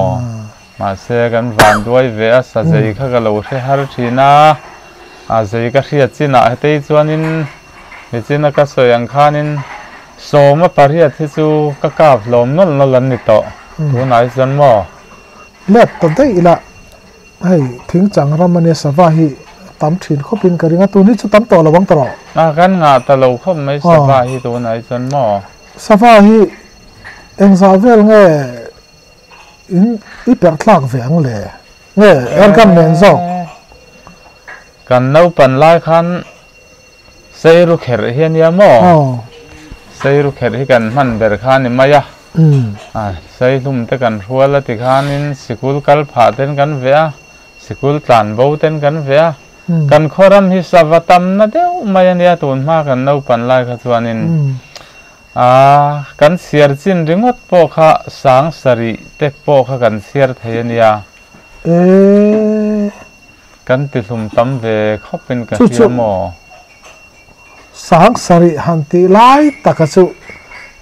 Mahse kan van duai ve a, sa zei kha ka lo hre har thin a, a zei ka hriat chinah hetei chuanin michina ka sawi ang khanin sawma pariat hi chu ka kap hlawm nawlh nawlh an ni tawh tunah hi chuan maw? Let ta daih ila Hei thingchang ram ania sava hi tam thin khawp in ka ring a, tun hi chu tam tawh lo ang ta rawh. A kan ngah ta lo khawp mai sava hi tunah hi chuan maw? Sava hi engzah vel nge in i perh thlak ve ang le? Nge airgun nen zawk? Kan naupan lai khan Seiru kherh hi ania maw? Seiru kherh hi kan hman ber kha a ni mai a. Seihlum te kan hrual a ti khanin sikul kal phah ten kan veh a, sikul tlan bo ten kan veh a. Kan khaw ram hi sava tamna deuh mai ania tun hma kan naupan lai kha chuanin kan chhiar chin ringawt pawh kha sang sarih te pawh kha kan chhiar thei ania. Kan ti hlum tam ve khawp in ka hria maw? Sang sarih han tih lai taka chu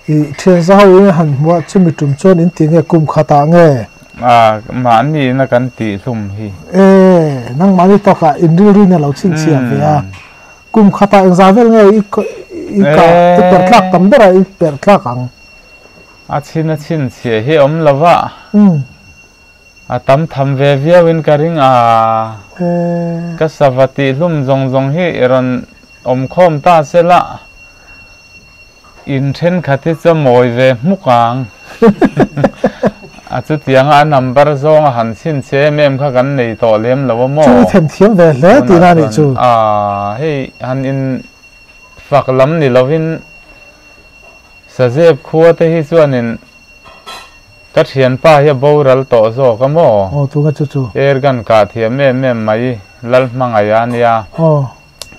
i thian za ho in han hmuh a, chumi tum chuan in ti nge kum khat ah nge? A, mahni in a kan tih hlum hi. E, nangmahni tawkah in rilru in a lo chhinchhiah ve a, kum khat ah engzah vel nge i i ka i perh tlak tam ber a i perh tlak ang? A chhin a chhinchhiah hi awm lo va. A tam tham ve viau in ka ring a, ka sava tih hlum zawng zawng hi i rawn awm khawm ta se la, in thenkhat hi chu a mawi ve hmuk ang. A chutianga a number zawng a han chhin che em em kha kan nei tawh lem lo a maw? Chu i themthiam ve hle tihna a nih chu. A, hei han in fak lam ni lovin Sazep khua te hi chuanin Ka thianpa hi a boral tawh zawk a maw? Aw tunge chu chu. Airgun kah thiam em em mai Lalhmangaih a nia. Aw.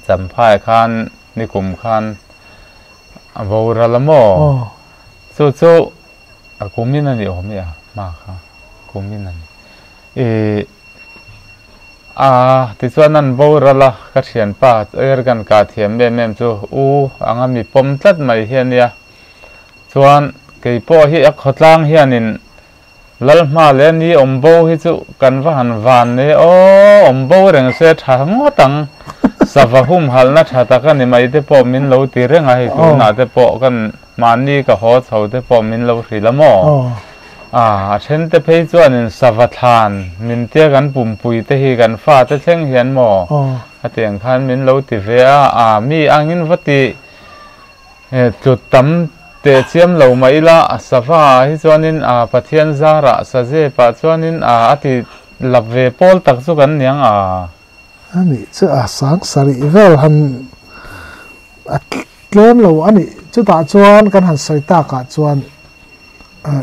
Champhai khan nikum khan a boral a maw? Aw. Chu chu a kumin a ni awm i a hma kha kumin a ni. I a tichuan an boral a ka thianpa airgun kah thiam em em chu u anga mi pawm tlat mai hi a nia. Chuan kei pawh hi a khawtlang hianin Lalhma leh ni awm bo hi chu kan va han van nei aw, awm bo reng se tha ngawt ang, sava humhalhna tha tak a ni mai te pawh min lo ti reng a, hei tunah te pawh kan mahni ka haw chho te pawh min lo hrilh a maw? A, a then te phei chuanin sava thlan min tia kan pumpui te hi kan fate thleng hian maw? A tiang khan min lo ti ve a, a mi angin va ti. Tlut tam teh chiam lo mah ila a sava ah hi chuanin a Pathian zarah saze pah chuanin a a ti lap ve pawl tak chu kan niang a. A nih chu a sang sarih vel han a tlem lo a nih chutah chuan kan han sawi takah chuan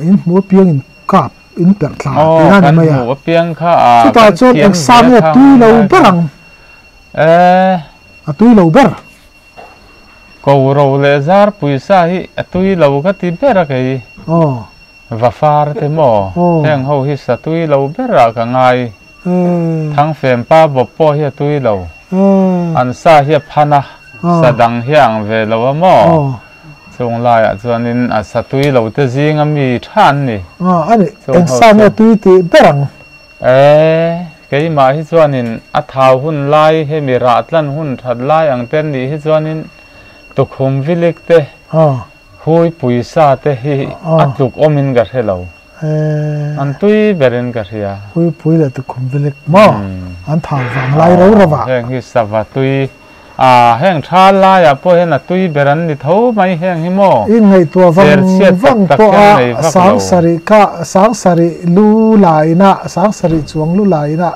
in hmu apiang in kap in perh thla tih a ni mai a. Aw kan hmu apiang kha a chutah chuan eng sang nge tui lo ber ang? A tui lo ber. Ko ro leh zar puisa hi a tui lo ka ti ber a kei. Va far te maw? Heng ho hi sa tui lo ber ah ka ngai. Thangfem pa bawp pawh hi a tui lo. An sa hi a phan a, sa dang hi a ang ve lo a maw? Chung laiah chuanin a sa tui lo te zing a mi tha an ni. A nih, eng sa nge tui tih ber ang? E, keimah hi chuanin a thau hun lai hemi rah tlan hun that lai ang te nih hi chuanin tukhum vilik te, hui puisa te hi a tluk awmin ka hre lo. An tui berin ka hria. Hui pui leh tukhum vilik maw? An thau vang lai ro ro vah. Heng hi sava tui. A, heng tha laiah pawh hian a tui ber an ni tho mai heng hi maw? I ngaihtuah vang vang pawh a sang sarih kha sang sarih lu laina sang sarih chuang lu laina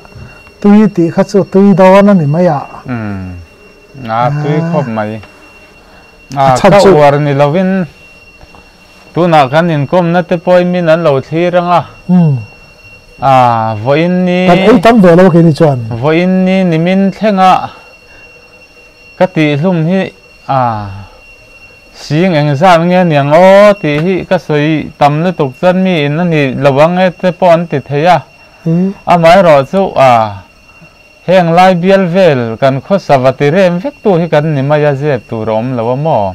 tui tih kha chu tui dawn a ni mai a. Umm, a tui khawp mai. A, ka uar ni lovin. Tunah kan inkawmna te pawhin min an lo thlir ang a. A, vawiin ni. Kan ei tam ve lo keini chuan. Vawiin ni nimin thlenga ka tihhlum hi a sing engzat nge aniang aw tih hi ka sawi tam lutuk chuan mi in a ni lo ang e te pawh an ti thei a. Amaherawh chu a heng lai bial vel kan khawsa va ti rem vek tu hi kan ni mai a zep tur a awm lo a maw?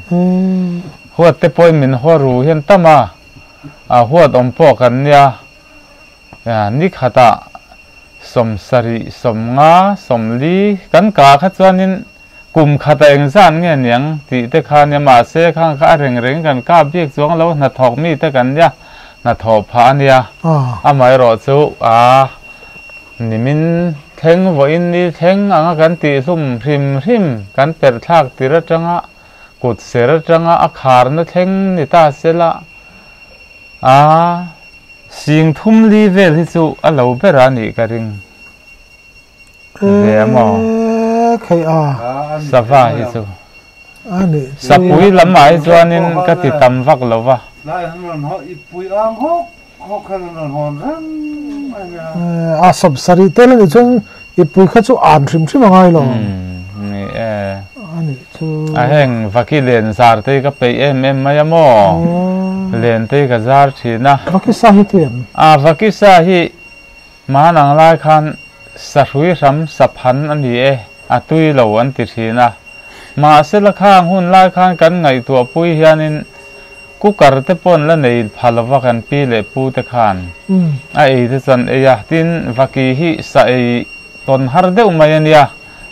Huat te pawhin min haw ru hian tam a, a huat awm pawh kan nia. Ni khatah 70, 50, 40 kan kah kha chuanin kum khatah engzat nge niang tih te kha nia mahse khang kha a reng reng kan kap bik chuang lo hnathawk mi te kan nia hnathawh phah a nia amaherawh chu a nimin thleng vawiin ni thleng anga kan tih hlum hrim hrim kan perh thlak tir atanga kut ser atanga a kharna thleng ni ta sela a Sing thum li vel hi chu a lo ber a nih ka ring ve a maw? Sava hi chu sapui lam ah hi chuanin ka ti tam vak lo va. A sawmsarih tel a nih chuan i pui kha chu an hrim hrim a ngai lo. Ni e. A heng vaki len zar te hi ka peih em em mai a maw? Len te hi ka zar thin a. Vaki sa hi tui em? A vaki sa hi hman ang lai khan sahrui hram saphan a ni e, a tui lo an ti thin a. Mahsela khang hun lai khan kan ngaihtuah pui hianin cooker te pawh la nei pha lova kan pi leh pu te khan a ei te chuan ei a. Tin, vaki hi sa ei Tawn har deuh mai a nia,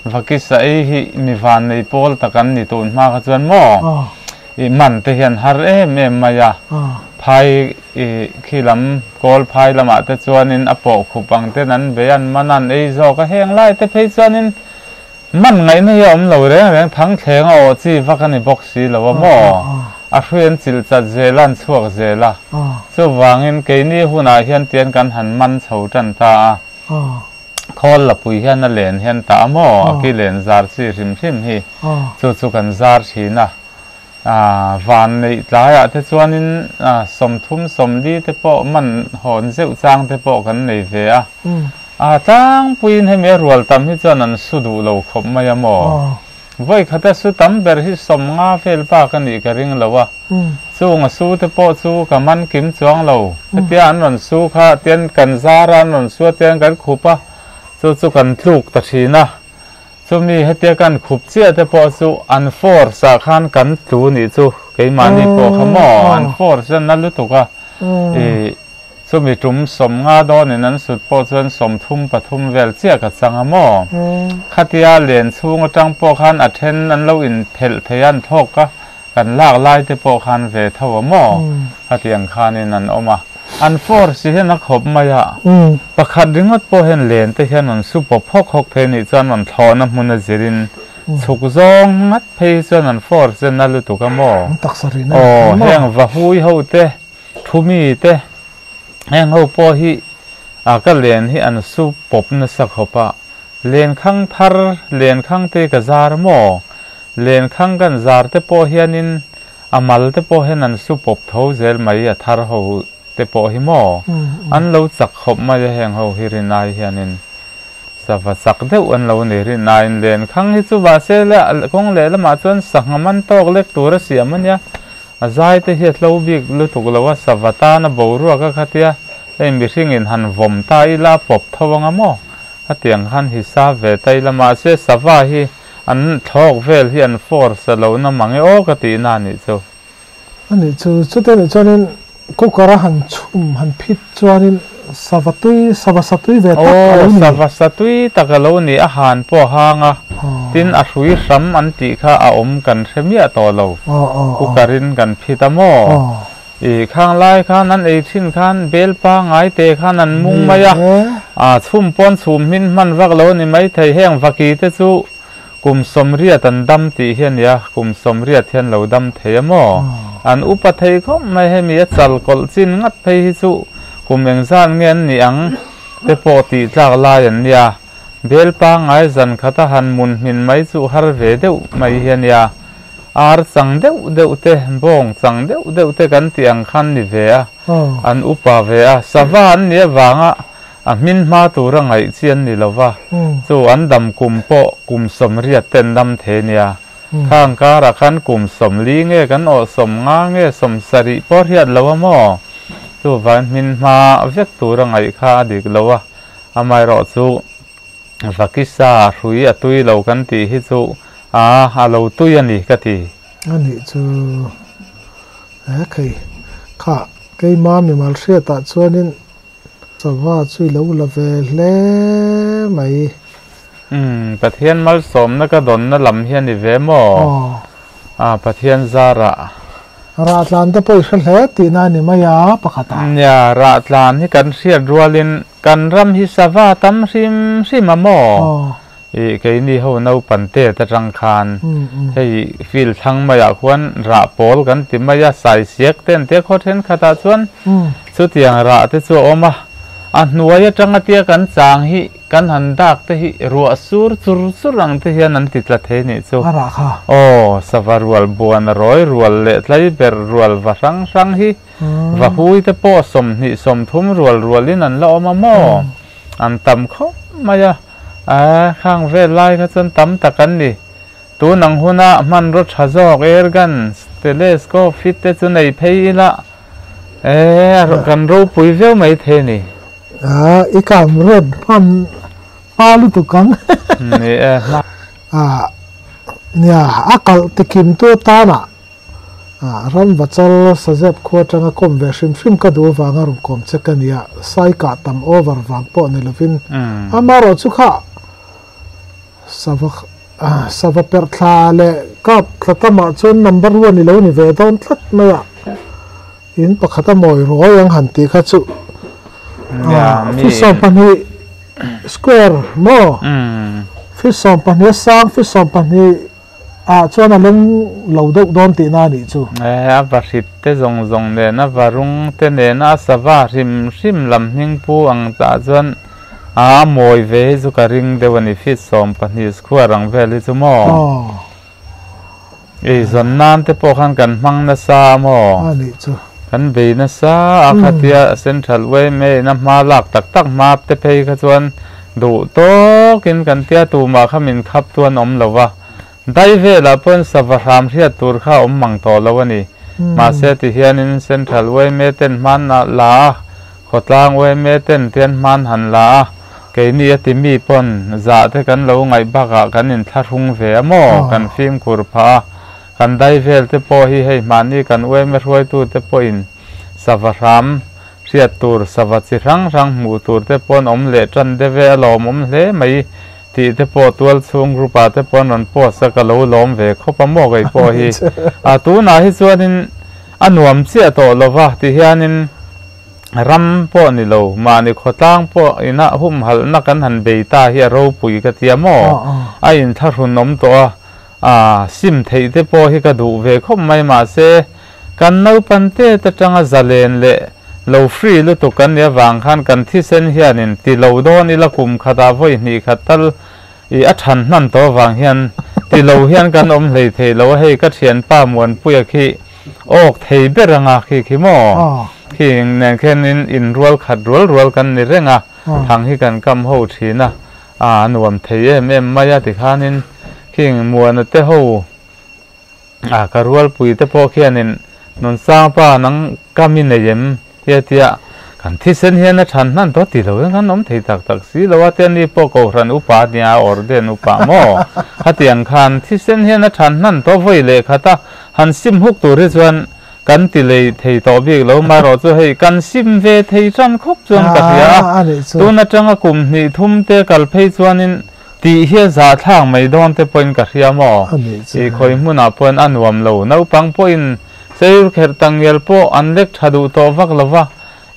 vaki sa ei hi mi van nei pawl tak an ni tun hma kha chuan maw i man te hian har em em mai a, phai i khi lam kawl phai lamah te chuanin a pawh khup ang ten an bei an man an ei zawk a, heng lai te phei chuanin man ngaihna hi a awm lo reng reng, thangthleng a awh chi vak a ni bawk si lo a maw, a hrui an chilh chat zel a an chhuak zel a, chuvangin keini hunah hian tian kan han man chho tan ta a. Khawl lapui hian a len hian tah a maw? A ki len zar chi hrim hrim hi chu chu kan zar thin a. Van neih tlaiah te chuanin 30 40 te pawh man hawn zeuh chang te pawh kan nei ve a. A tlangpuiin hemi a rual tam hi chuan an su duh lo khawp mai a maw? Vawi khata su tam ber hi 50 vel bak a nih ka ring lo a. Chung a su te pawh chu ka man kim chuang lo. Hetia an rawn su kha tian kan zar a, an rawn su a tian kan khup a, chu chu kan tluk ta thin a. Chumi hetia kan khup chiah te pawh chu an force ah khan kan tlu nih chu keimahni pawh kha maw an force a na lutuk a. Ih chumi tum 50 dawnin an sut pawh chuan 30 pathum vel chiah ka chang a maw. Khatia len chhung atang pawh khan a then an lo inphelh thei a an thlawk a. Kan lak lai te pawh khan ve tho a maw? Khatiang khanin an awm a. An force hian a khawp mai a. Pakhat ringawt pawh hian len te hian rawn su pawp hawk hawk thei anih chuan rawn thlawhna hmun a zirin chhuk zawng ngat phei hi chuan an force hian na lutuk a maw? Aw, heng vahui ho te, thumi te, heng ho pawh hi a ka len hi an su pawp nasa khawp a. Lenkhang thar, lenkhang te ka zar maw? Lenkhang kan zar te pawh hianin a mal te pawh hian an su pawp tho zel mai a thar ho te pawh hi maw? An lo chak khawp mai a heng ho hi rinai hianin sava chak deuh an lo nei rinaiin lenkhang hi chu mahse le kawng lehlamah chuan sangha man tawk lek tur a siam a nia a zai te hi a hlo bik lutuk lo a sava tana boruak a khatia hei mihringin han vawm ta ila pawp tho anga maw? Hetiang khan hisa ve ta ila mahse sava hi an thlawk vel hi an force a lo na mang e aw ka tih na nih chu. A nih chu, chutah nih chuanin cooker a han chhum han phit chuanin sava tui, sava sa tui ve tak a lo ni. Aw, sava sa tui tak a lo ni, a han pawh a hang a, tin a hrui hram an tih kha a awm kan hre miah tawh lo, cooker in kan phit a maw? I khang lai khan an ei thin khan bel pangai te khan an mung mai a, a chhum pawn chhum hmin hman vak lo a ni mai thei. Heng vaki te chu kum 80 an dam tih hi a nia, kum 80 hian lo dam thei a maw? An upa thei khawp mai hemi a chal kawlh chin ngat phei hi chu kum engzat nge an nih ang te pawh tih tlak lai an nia. Bel pangai zan khata han mun hmin mai chu har ve deuh mai hi a nia. Ar chang deuh deuh te, bawng chang deuh deuh te kan tih ang khan ni ve a, an upa ve a, sava an nih avanga a hmin hma tura ngaih chi an ni lo va, chu an dam kum pawh kum 80 te an dam thei nia. Khang karah khan kum 40 nge kan awh 50 nge 70 pawh hriat lo a maw? Chuvangin hmin hma vek tura ngaih kha a dik lo a, amaherawhchu Vakisa hrui a tui lo kan tih hi chu a a lo tui a ni ka ti. A nih chu he khei kha keima mimal hriatah chuanin sava chu i lo la ve hle mai. Umm Pathian malsawmna ka dawnna lam hi a ni ve maw? Aw. A Pathian zarah. Rahtlan te pawh i hre hle tihna a ni mai a pakhatah. Nia, rahtlan hi kan hriat rualin kan ram hi sava tam hrim hrim a maw? Ih, keini ho naupan tet atang khan hei field thlang maiah khuan rah pawl kan ti mai a, saisiak te an tia khaw thenkhatah chuan chutiang rah te chu a awm a, a hnuai atanga tia kan chang hi Kan han dak te hi ruah sur chur chur ang te hian an ti tla thei nih chu. A rah kha. Aw, sava rual buan a rawi rual leh tlai ber rual va hrang hrang hi va hui te pawh 20 30 rual rual in an la awm a maw? An tam khawp mai a, a khang vel lai kha chuan tam tak an ni. Tun ang huna hmanraw tha zawk air guns, telescope fit te chu nei phei ila e kan ropui viau mai thei ni. A i kam red hman hma lutuk ang. Ni e hma. A nia a kalh tikim tu atana a ram vachal sazep khua atanga kawm ve hrim hrim ka duh avanga rawn kawm che ka nia sai kah tam over vang pawh ni lovin amaherawh chu kha sava sava perh thla leh kap thla tamah chuan number one i lo ni ve dawn tlat mai a. In pakhat a mawi ruai ang han tih kha chu feet 12 square maw feet 12 a sang feet 12 ah chuan a leng lo deuh dawn tihna a nih chu. A va hrit te zawng zawng nen a va rung te nen a sava hrim hrim lam hming pu ang chah chuan a mawi ve hi chu ka ring deuh a ni feet 12 square ang vel hi chu maw. Ei zawn nan te pawh khan kan hmang nasa a maw? A nih chu. Kan bei nasa a khatia Central yma in a hma lak tak tak hma te phei kha chuan duh tawkin kan tia tumah kha min khap tu an awm lo va. Dai velah pawhin sava hram hriat tur kha a awm mang tawh lo a ni. Mahse tihianin Central yma ten hman la a, Khawtlang yma ten tian hman han la a, keini a ti mi pawn zah te kan lo ngaih bakah kan inthlahrung ve a maw? Kan fimkhur phah a, kan dai vel te pawh hi hei hmahni kan yma hruaitu te pawhin sava hram hriat tur, sava chi hrang hrang hmuh tur te pawn awm leh tan deuh e a lawmawm hle mai tih te pawh tualchhung group ah te pawh an rawn post a, ka lo lawm ve khawp a maw kei pawh hi. A tunah hi chuanin a nuam chiah tawh lova tihianin Ram pawh ni lo, mahni khawtlang pawh ina humhalhna kan han bei ta hi a ropui ka tia maw? A inthlahrun awm tawh a, a sim theih te pawh hi ka duh ve khawp mai mahse kan naupan tet atanga zalen leh lo free lutuk kan nih avang khan kan thisen hianin ti lo dawn ila kum khatah vawi hnih khat tal i a than hman tawh avang hian ti lo hian kan awm hlei thei lo a, hei ka thianpa Muanpuia khi Awk thei ber anga khi khi maw? Khi nen khianin inrual khat rual rual kan ni reng a, thang hi kan kam ho thin a, a nuam thei em em mai a tikhanin khing Muana te ho a ka rualpui te pawh khianin Nunsangpa nang kam i nei em? Tia tia kan thisen hian a than hman tawh ti lo hian kan awm thei tak tak si lo a, tia ni pawh Kohhran upa nia Orden upa maw? Khatiang khan thisen hian a than hman tawh vawi leh khat a, han sim huk tur hi chuan kan ti lei thei tawh bik lo marawh chu hei kan sim ve thei tan khawp chuan ka hria a, tun atanga kum hnih thum te kal phei chuanin tih hi a zahthlak mai dawn te pawhin ka hria maw? I khawi hmunah pawhin a nuam lo, naupang pawhin Seir kherh tangial pawh an lek tha duh tawh vak lo va,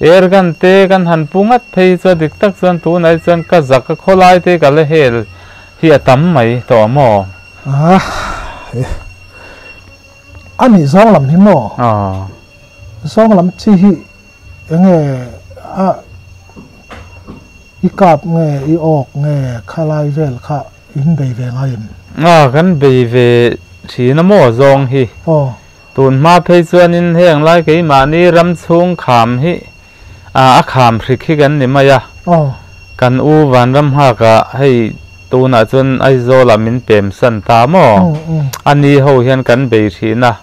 airgun te kan han pu ngat phei chu a dik tak chuan tunah hi chuan ka zak a khawlai te ka la hel hi a tam mai tawh a maw? A nih zawng lam hi maw? Zawng lam chi hi enge a i kap nge i awk nge khalai vel kha in bei ve ngai em? Kan bei ve. Thin a maw zawng hi. Tun hma phei chuanin heng lai keimahni ram chhung kham hi a kham hrik hi kan ni mai a. Kan u Vanram nghakah hei tunah chuan Aizawlah min pem san ta maw? A ni ho hian kan bei thin a.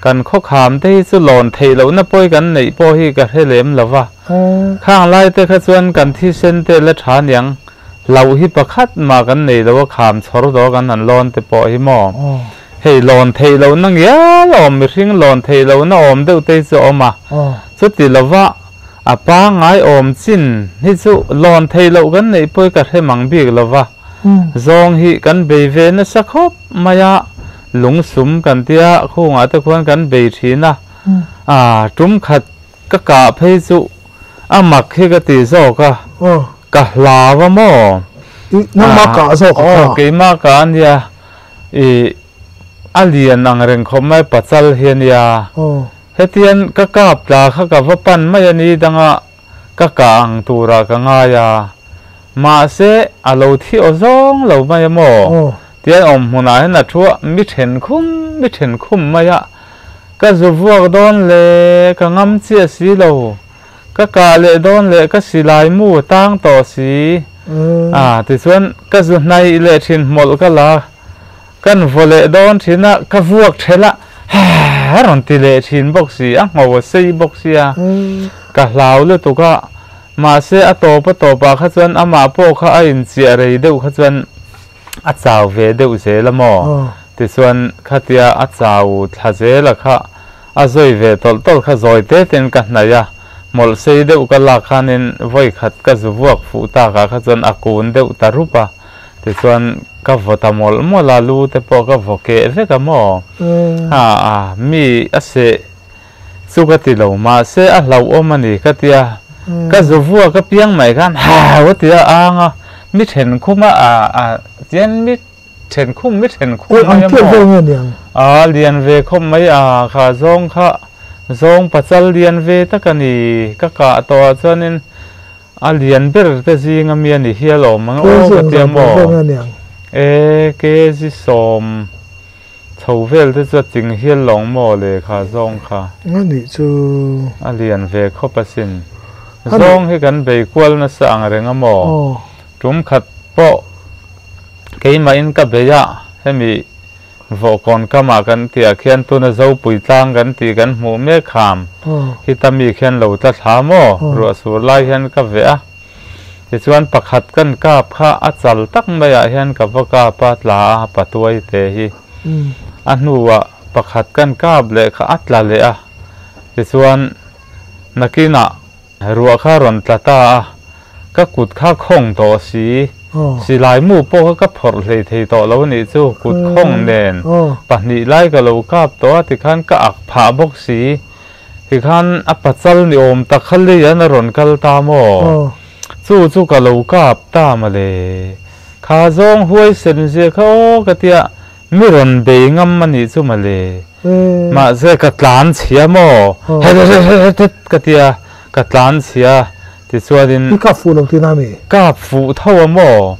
Kan khaw kham te hi chu lawn theih lohna pawi kan neih pawh hi ka hre lem lo va. Khang lai te kha chuan kan thisen te la tha niang. Hlauh hi pakhat mah kan nei lo a, kham chhawr daw kan han lawn te pawh hi maw? Hei lawn theih lohna ngial a awm, mihring lawn theih lohna awm deuh te hi chu a awm a. Chuti lova a pangngai awm chin hi chu lawn theih loh kan neih pawh hi ka hre mang bik lo va. Zawng hi kan bei ve nasa khawp mai a, lungsum kan tia khungah te khuan kan bei thin a. A tum khat ka kah phei chu a mak hi ka ti zawk a, ka hlau a maw? Nangmah kah zawk a kha? Aw, keimah kah a nia. I a lian ang reng khawp mai pachal hi a nia. Hetian ka kap tla kha ka va pan mai a ni danga ka kah ang turah ka ngai a. Mahse a lo thi aw zawng lo mai a maw? Tian awm hmunah hian a thu a, mi then khum mi then khum mai a. Ka zu vuak dawn le ka ngam chiah si lo. Ka kah leh dawn leh ka silai mu a tang tawh si. A tichuan ka zu hnaih leh thin hmawlh ka la kan vaw leh dawn thin a, ka vuak thelh a, ha rawn ti leh thin bawk si, a ngho a sei bawk sia, ka hlau lutuk a, mahse a tawp a tawpah kha chuan amah pawh kha a inchiah rei deuh kha chuan a chau ve deuh zel a maw? Tichuan khatia a chau thla zel a kha a zawi ve tawlh tawlh kha zawi te ten ka hnaih a, hmawlh sei deuh ka lak khanin vawi khat ka zu vuak fuh takah kha chuan a kun deuh ta rup a, tichuan ka vaw ta mawlh mawlh a, lu te pawh ka vaw keh vek a maw? Ha a, mi a seh chu ka ti lo, mahse a hlauhawm a ni ka tia, ka zu vuak apiang mai khan hau a ti a ang a, mi thenkhum a a tian mi thenkhum mi thenkhum mai a maw? A lian ve khawp mai a, kha zawng kha zawng pachal lian ve tak a ni, ka kah tawh ah chuanin a lian ber te zing ami a ni hial awm ang aw ka tia maw? E kg sawm. Chho vel te chu a ching hial lawng maw le kha zawng kha. A nih chu. A lian ve khawp asin. Zawng hi kan bei kual nasa ang reng a maw? Tum khat pawh keimahin ka bei a, hemi vawhkawn kamah kan tih ah khian tuna Zopui tlang kan tih kan hmuh mek kham hi ta mi khian lo tla thla maw? Ruah sur lai hian ka veh a. Tichuan pakhat kan kap kha a chal tak maiah hian ka va kap a, tla a patuai te hi. A hnuah pakhat kan kap leh kha a tla leh a. Tichuan nakinah ruah kha rawn tla ta a, ka kut kha khawng tawh si. Silai mu pawh kha ka phawrh hlei thei tawh lo a nih chu, kut khawng nen pahnih lai ka lo kap tawh a tikhan ka ak phah bawk si. Tikhan a pachal ni awm tak kha lei an a rawn kal ta maw? Chu chu ka lo kap ta mawle. Kha zawng huai sen zia kha aw ka tia mi rawn bei ngam a nih chu mawle. Mahse ka tlan chhia maw? Het het het het het ka tia ka tlan chhia tichuanin. I kap fuh lo tihna a mi? Kap fuh tho a maw?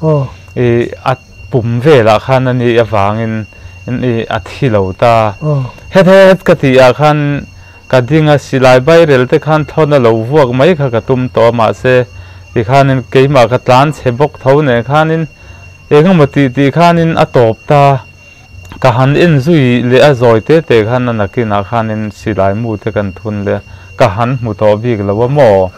I a pum velah khan a nih avangin a thi lo ta. Het het ka tih ah khan ka ding a, silai bairel te khan thawn a lo vuak mai kha ka tum tawh a, mahse tikhanin keimah ka tlan chhe bawk tho nen khanin eng emaw tih tih khanin a tawp ta. Ka han en zui leh a zawi te te khan a nakinah khanin silai mu te kan thun leh a, ka han hmu tawh bik lo a maw?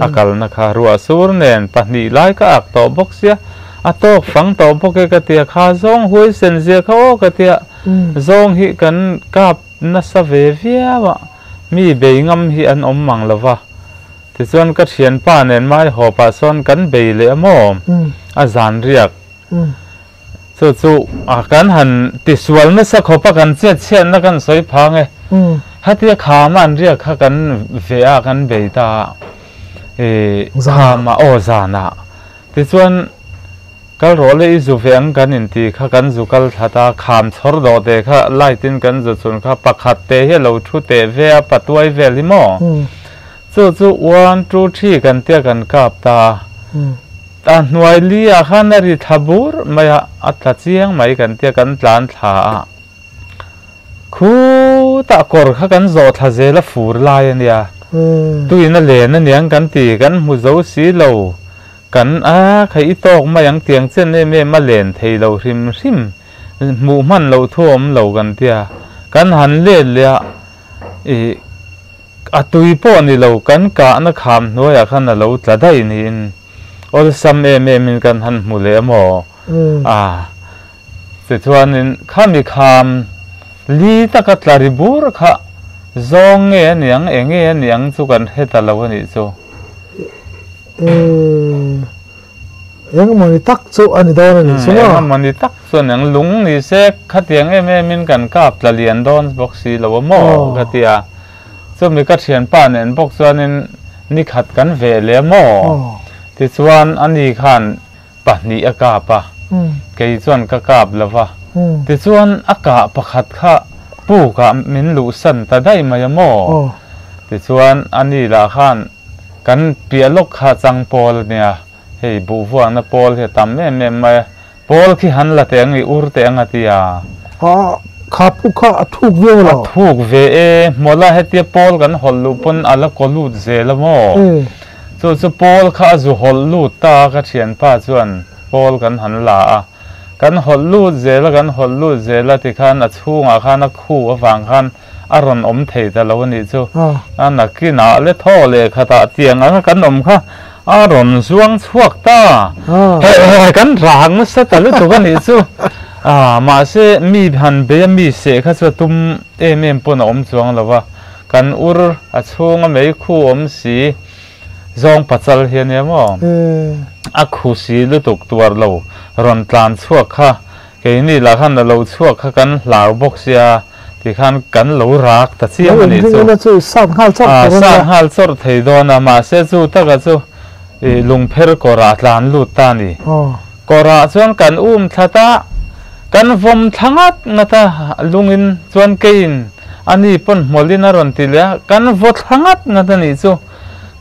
A kalna kha ruah sur nen pahnih lai ka ak tawh bawk sia, a tawk fang tawh bawk e ka tia, kha zawng huai sen zia kha aw ka tia, zawng hi kan kap nasa ve viau a, mi bei ngam hi an awm mang lo va, tichuan ka thianpa nen mai haw pah sawn kan bei leh a maw? A zan riak. Chu chu a kan han tisual nasa khawp a kan chet chhiatna kan sawi phang e. Hetia kham a an riak kha kan ve a kan bei ta a. I kham a aw zan ah. Tichuan kal rawh le i zu ve ang kan inti kha kan zu kal thla ta kham chhawr dawh te kha light in kan zu chhun kha pakhat te hi a lo thu teh ve a patuai vel hi maw. Chu chu one two three kan tia kan kap ta a. A hnuai li ah khan a ri thla bur mai a, a tla chiang mai kan tia kan tlan thla a. Khutah kawr kha kan zawh thla zel a fur lai a nia. Tuin a len a niang kan ti, kan hmu zo si lo. Kan a kha i tawk mai ang tiang chen em em a len thei lo hrim hrim. Hmuh hman loh thu a awm lo kan tia. Kan han let leh a, ih a tui pawh ni lo kan kahna kham hnuaiah khan a lo tla daih niin awlsam em em in kan han hmu leh a maw? A. Tichuanin khami kham li taka tla ri bur kha zawng nge a niang, eng nge a niang chu kan hre ta lo a nih chu. Eng emawni tak chu a ni dawn a nih chu maw? Eng emawni tak chu a niang, lung ni se khatiang em emin kan kap tla lian dawn bawk si lo a maw ka ti a. Chumi ka thianpa nen bawk chuanin nikhat kan veh leh a maw? Tichuan ani khan pahnih a kap a, kei chuan ka kap lo va. Tichuan a kah pakhat kha pukah min luhsan ta daih mai a maw? Tichuan ani lah khan kan piah lawk kha chang pawl a nia, hei buhvuakna pawl hi a tam em em mai a, pawl khi han la teh ang i ur teh ang a ti a. Kha puk kha a thuk viau lo? A thuk ve e, hmawlh a hetia pawl kan hawlh luh pawn a la kaw lut zel a maw? Chu chu pawl kha a zu hawlh lut ta a, ka thianpa chuan pawl kan han la a, kan hawlh lut zel a, kan hawlh lut zel a tikhan a chhungah khan a khu avang khan a rawn awm thei ta lo a nih chu. A nakinah le thaw leh khatah tiang anga kan awm kha a rawn zuang chhuak ta. Kan rang nasa ta lutuk a nih chu. Mahse mi han bei a mi seh kha chu a tum em em pawn a awm chuang lo va. Kan ur a chhunga mei khu awm si zawng pachal hi a nia maw? A khu si lutuk tuar lo rawn tlan chhuak kha keini lah khan a lo chhuak kha kan hlau bawk sia tikhan kan lo rak ta chiam a nih chu. Sat nghal chawrh thei dawn a. Sat nghal chawrh thei dawn a mahse chu taka chu lungpher kawrah a tlan lut ta a ni. Kawrah chuan kan um thlat a, kan vawm thla ngat ngat a, lungin chuan keiin a ni pawn hmawlhin a rawn ti leh a, kan vaw thla ngat ngat a nih chu.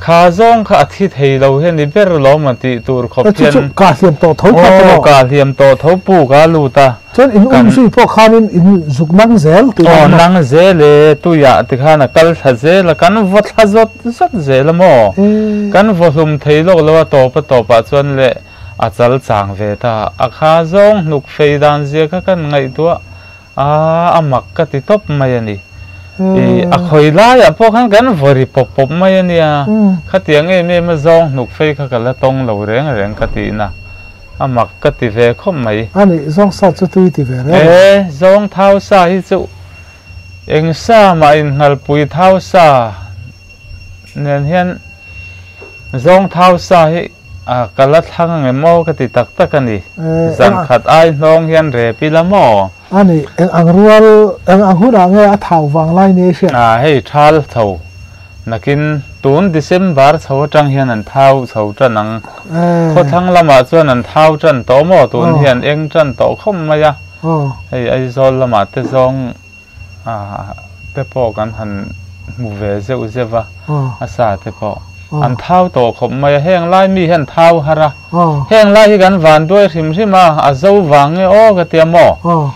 Kha zawng kha a thi thei lo hian i ber lawm a tih tur khawp hian. Chu chu kah hliam tawh tho kha chu maw? Aw, kah hliam tawh tho puk a lut a. Chuan in um zui pawh khanin in zuk nang zel tih maw? Aw, nang zel e, tuiah tikhan a kal thla zel a, kan vaw thla zawt zawt zel a maw? Kan vaw hlum thei lawk lo a, tawp a tawpah chuan leh A chal chang ve ta. A kha zawng hnuk fei dan zia kha kan ngaihtuah a, a mak ka ti tawp mai a ni. I a khawi laiah pawh khan kan vaw ri pawp pawp mai a nia. Khatiang em em a zawng hnuk fei kha ka la tawng lo reng reng ka tihna. A mak ka ti ve khawp mai. A nih, zawng sa chu tui ti ve reng. E, zawng thau sa hi chu eng sa mah innghalpui thau sa nen hian Zawng thau sa hi ka la thlang ang em aw ka ti tak tak a ni. Zan khat ai hnawng hian rep ila maw? A ni, eng ang rual, eng ang hunah nge a thau vang lai ni hriat? A hei thal chho nakin tun December chho atang hian an thau chho tan ang. Khawthlang lamah chuan an thau tan tawh maw? Tun hian eng tan tawh khawp mai a. Hei Aizawl lamah te zawng te pawh kan han hmu ve zeuh zeuh a, a sa te pawh an thau tawh khawp mai a, heng lai mi hian thau har a, heng lai hi kan van duai hrim hrim a, a zo vang nge aw ka tia maw?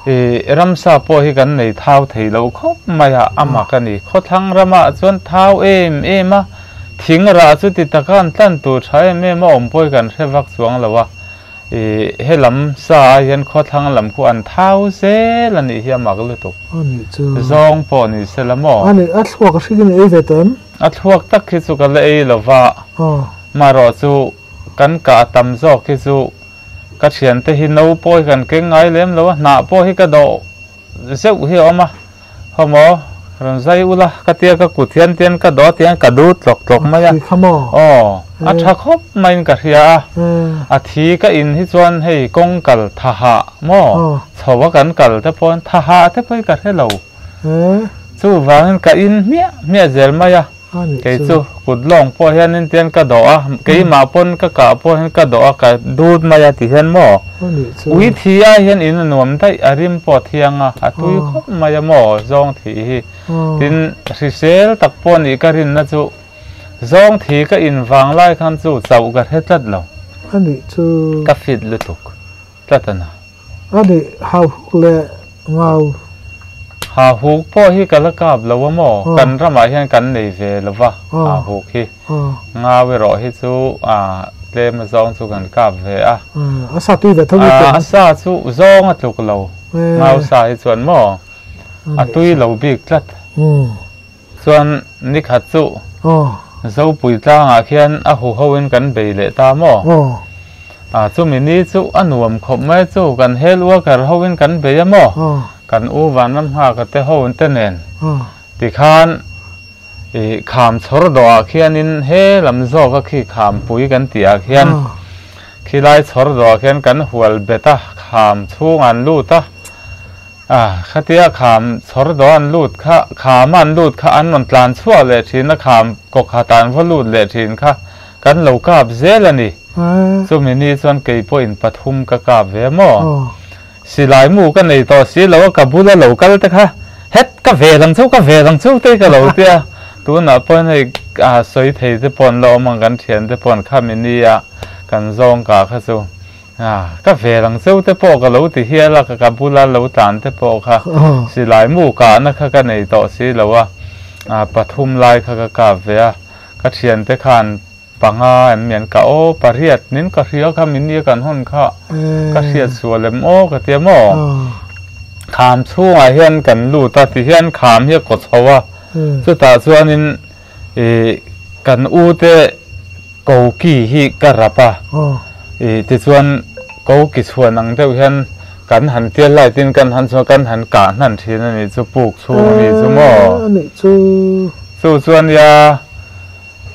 Ih ramsa pawh hi kan nei thau thei lo khawp mai a, a mak a ni, khawthlang ramah chuan thau em em a, thing rah chu ti taka an tlan tur tha em em a awm pawh hi kan hre vak chuang lo a. I helam sa ah hian khawthlang lam khu an thau zel a nih hi a mak lutuk. A nih chu. Zawng pawh ni se la maw? A nih, a thluak a hrik in ei ve tawh em? A thluak tak hi chu ka la ei lo va. Marawh chu kan kah tam zawk hi chu ka thiante hi no pawh hi kan keng ngai lem lo a, hnah pawh hi ka dawh zeuh hi a awm a. Haw maw? Rawn zai ula ka tia ka kut hian tian ka dawt hian ka dut tlawk tlawk mai a. Aw, a tha khawp maiin ka hria a. A thi ka in hi chuan hei kawng kal tha hah maw? Chho a kan kal te pawhin tha hah te pawhin ka hre lo. Chuvangin ka in hmiah hmiah zel mai a. Kei chu kut lawng pawh hianin tian ka dawh a, keimah pawn ka kah pawh hian ka dawh a, ka dut mai a ti hian maw? Ui thi ai hian in a nuam daih, a rim pawh a thiang a, a tui khawp mai a maw zawng thi hi. Tin, hrisel tak pawh nih ka rinna chu zawng thi ka in vang lai khan chu chauh ka hre tlat lo. Ka fit lutuk tlat a na. A nih, hauhuk leh ngau. Ha huk pawh hi ka la kap lo a maw? Kan ramah hian kan nei ve lo va, ha huk hi. Ngau erawh hi chu tlem azawng chu kan kap ve a. A sa tui ve tho bik em? A sa chu zawng a tluk lo. Ngau sa hi chuan maw? A tui lo bik tlat. Chuan nikhat chu Zopui tlangah khian a huho in kan bei leh ta maw? Chumi ni chu a nuam khawp mai chu kan hel worker ho in kan bei a maw? Kan u Vanram Nghaka te ho te nen tikhan i kham chhawr dawhah khianin he lam zawka khi khampui kan tih ah khian khilai chhawr dawhah khian kan hual bet a, kham chhung an lut a. A, khatia kham chhawr dawh an lut kha, khama an lut kha an rawn tlan chhuak leh thin a, kham kaw khatah an va lut leh thin kha kan lo kap zel a ni. Chumi ni chuan kei pawhin pathum ka kap ve maw? Silai mu ka nei tawh si lo a, ka bula lo kal te kha het ka ve lang chauh, ka ve lang chauh te ka lo tia. Tunah pawhin hei a sawi thei te pawh an la awm ang, kan thian te pawh an khami nia kan zawng kah kha chu. A, ka vel ang cheu te pawh ka lo ti hial a, ka bula lo tlan te pawh kha silai mu kahna kha ka nei tawh si lo a, pathum lai kha ka kap ve a, ka thiante khan panga em mi an kah aw, pariat nin ka hria kha min nia kan hawn kha ka hriat sual em aw ka tia maw? Kham chhungah hian kan lut a, tihian kham hi a kaw chho a, chutah chuanin Ih kan u te koki hi ka rap a, ih tichuan koki chhuan ang deuh hian kan han tial lai tin kan han chuan kan han kah hnan thin a nih chu puk chhung a nih chu maw? A nih chu. Chu chuan nia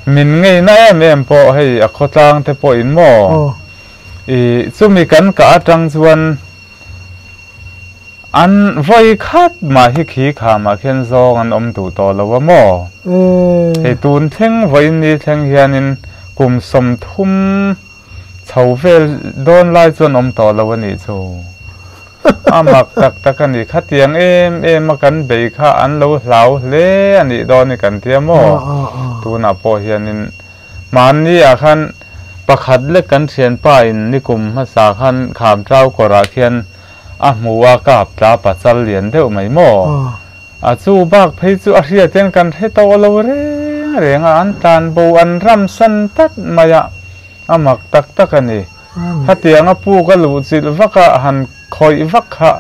min ngeina em em pawh hei a khawtlang te pawhin maw? Ih chumi kan kah atang chuan An vawi khat mah hi khi khamah khian zawng an awm duh tawh lo a maw? Hei tun thleng vawiin ni thleng hianin kum 30 chho vel dawn lai chuan awm tawh lo a nih chu. A mak tak tak a ni. Khatiang em em a kan bei kha an lo hlau hle a nih dawn hi kan tia maw? Tunah pawh hianin mahni ah khan pakhat lek kan thianpa in nikum hmasa khan Khamtau kawrah khian A hmu a kap tla pachal lian deuh mai maw? A chu bak phei chu a hriat hian kan hre tawh lo reng reng a, an tlan bo an ram san tlat mai a, a mak tak tak a ni. Khatiang a puk a luh chilh vak a, han khawih vak kha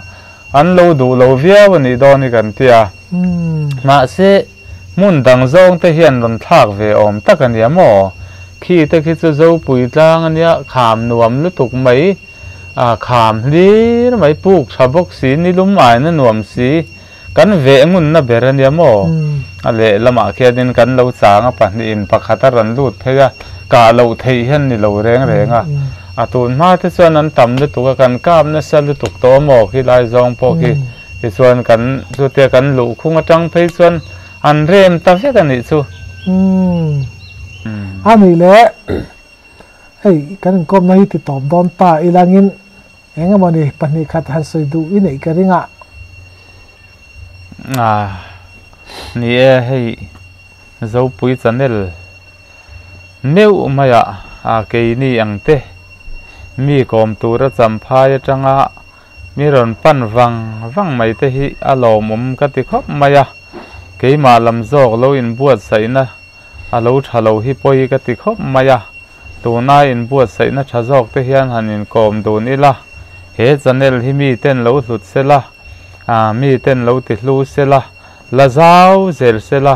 an lo duh lo viau a nih dawn hi kan ti a. Mahse, hmun dang zawng te hian rawn thlak ve awm tak a nia maw? Khi te khi chu Zopui tlang a nia, kham nuam lutuk mai. A kham hlir mai puk tha bawk si, nilum aina nuam si, kan veh ngunna ber a nia maw? A lehlamah khianin kan lo chang a, pahnihin pakhat a rawn lut phei a, kah loh theih hian ni lo reng reng a. A tun hma te chuan an tam lutuk a, kan kap nasa lutuk tawh a maw khilai zawng pawh khi tichuan kan chutia kan luh khung atang phei chuan an rem ta vek a nih chu. A nih leh. Hei kan inkawmna hi ti tawp dawn ta ilangin eng emaw ni pahnih khat han sawi duh i neih ka ring a. Ah, ni e, hei Zopui channel meuh maiah a keini ang te mi kawm tura champhai atanga mi rawn pan vang vang mai te hi a lawmawm ka ti khawp mai a, keimah lam zawk lo inbuatsaihna A lo tha lo hi pawi ka ti khawp mai a, tuna inbuatsaihna tha zawk te hian han inkawm dun ila, he channel hi mi ten lo hlut sela, mi ten lo ti hlu sela, la zau zel sela,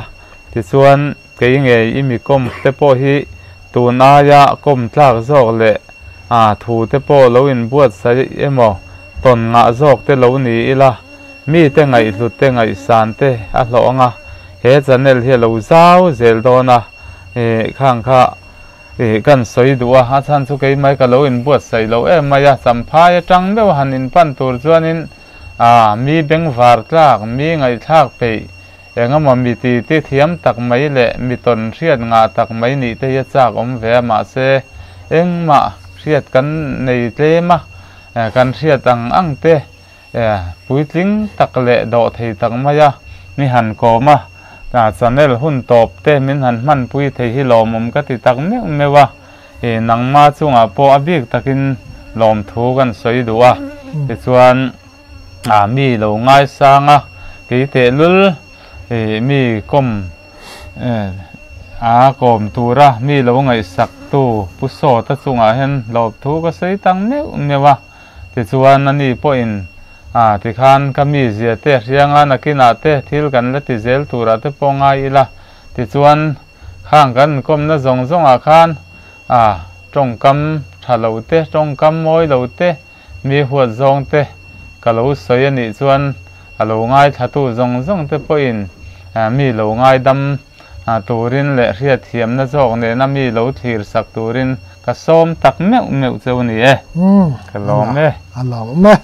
tichuan kei ngei i mi kawm te pawh hi tun aia kawm tlak zawk leh thu te pawh lo inbuatsaih emaw tawn ngah zawk te lo ni ila, Mite ngaihhlut te ngaihsan te a hlawh ang a, he channel hi a lo zau zel dawn a, ih khang kha ih kan sawi duh a, a chhan chu keimai ka lo inbuatsaih lo em mai a, champhai atang meuh han inpan tur chuanin ah mi bengvar tlak, mi ngaihthlak peih, engemaw mi ti ti thiam tak mai leh mi tawn hriat ngah tak mai nih te hi a chak awm ve a, mahse engmah hriat kan nei tlem a, kan hriat ang ang te. Puitling tak leh dawh thei tak mai a, mi han kawm a, channel hun tawp te min han hmanpui thei hi lawmawm ka ti tak meuh meuh a, nangma chungah pawh a bik takin lawmthu kan sawi duh a, tichuan mi lo ngaisang a, Kei tehlul ih mi kawm a kawm tura mi lo ngaihsak tu Pu Sawta chungah hian hlawpthu ka sawi tang meuh meuh a. Tichuan ani pawhin a tikhan ka mi zia te hrianga nakinah te thil kan la ti zel turah te pawh ngai ila. Tichuan khang kan inkawmna zawng zawngah khan a tawngkam tha lo te, tawngkam mawi lo te, Mi huat zawng te ka lo sawi a nih chuan a lo ngaithlatu zawng zawng te pawhin mi lo ngaidam turin leh hriatthiamna zawk nena mi lo thlir sak turin ka sawm tak meuh meuh cheu ni e. Ka lawm e. A lawm e.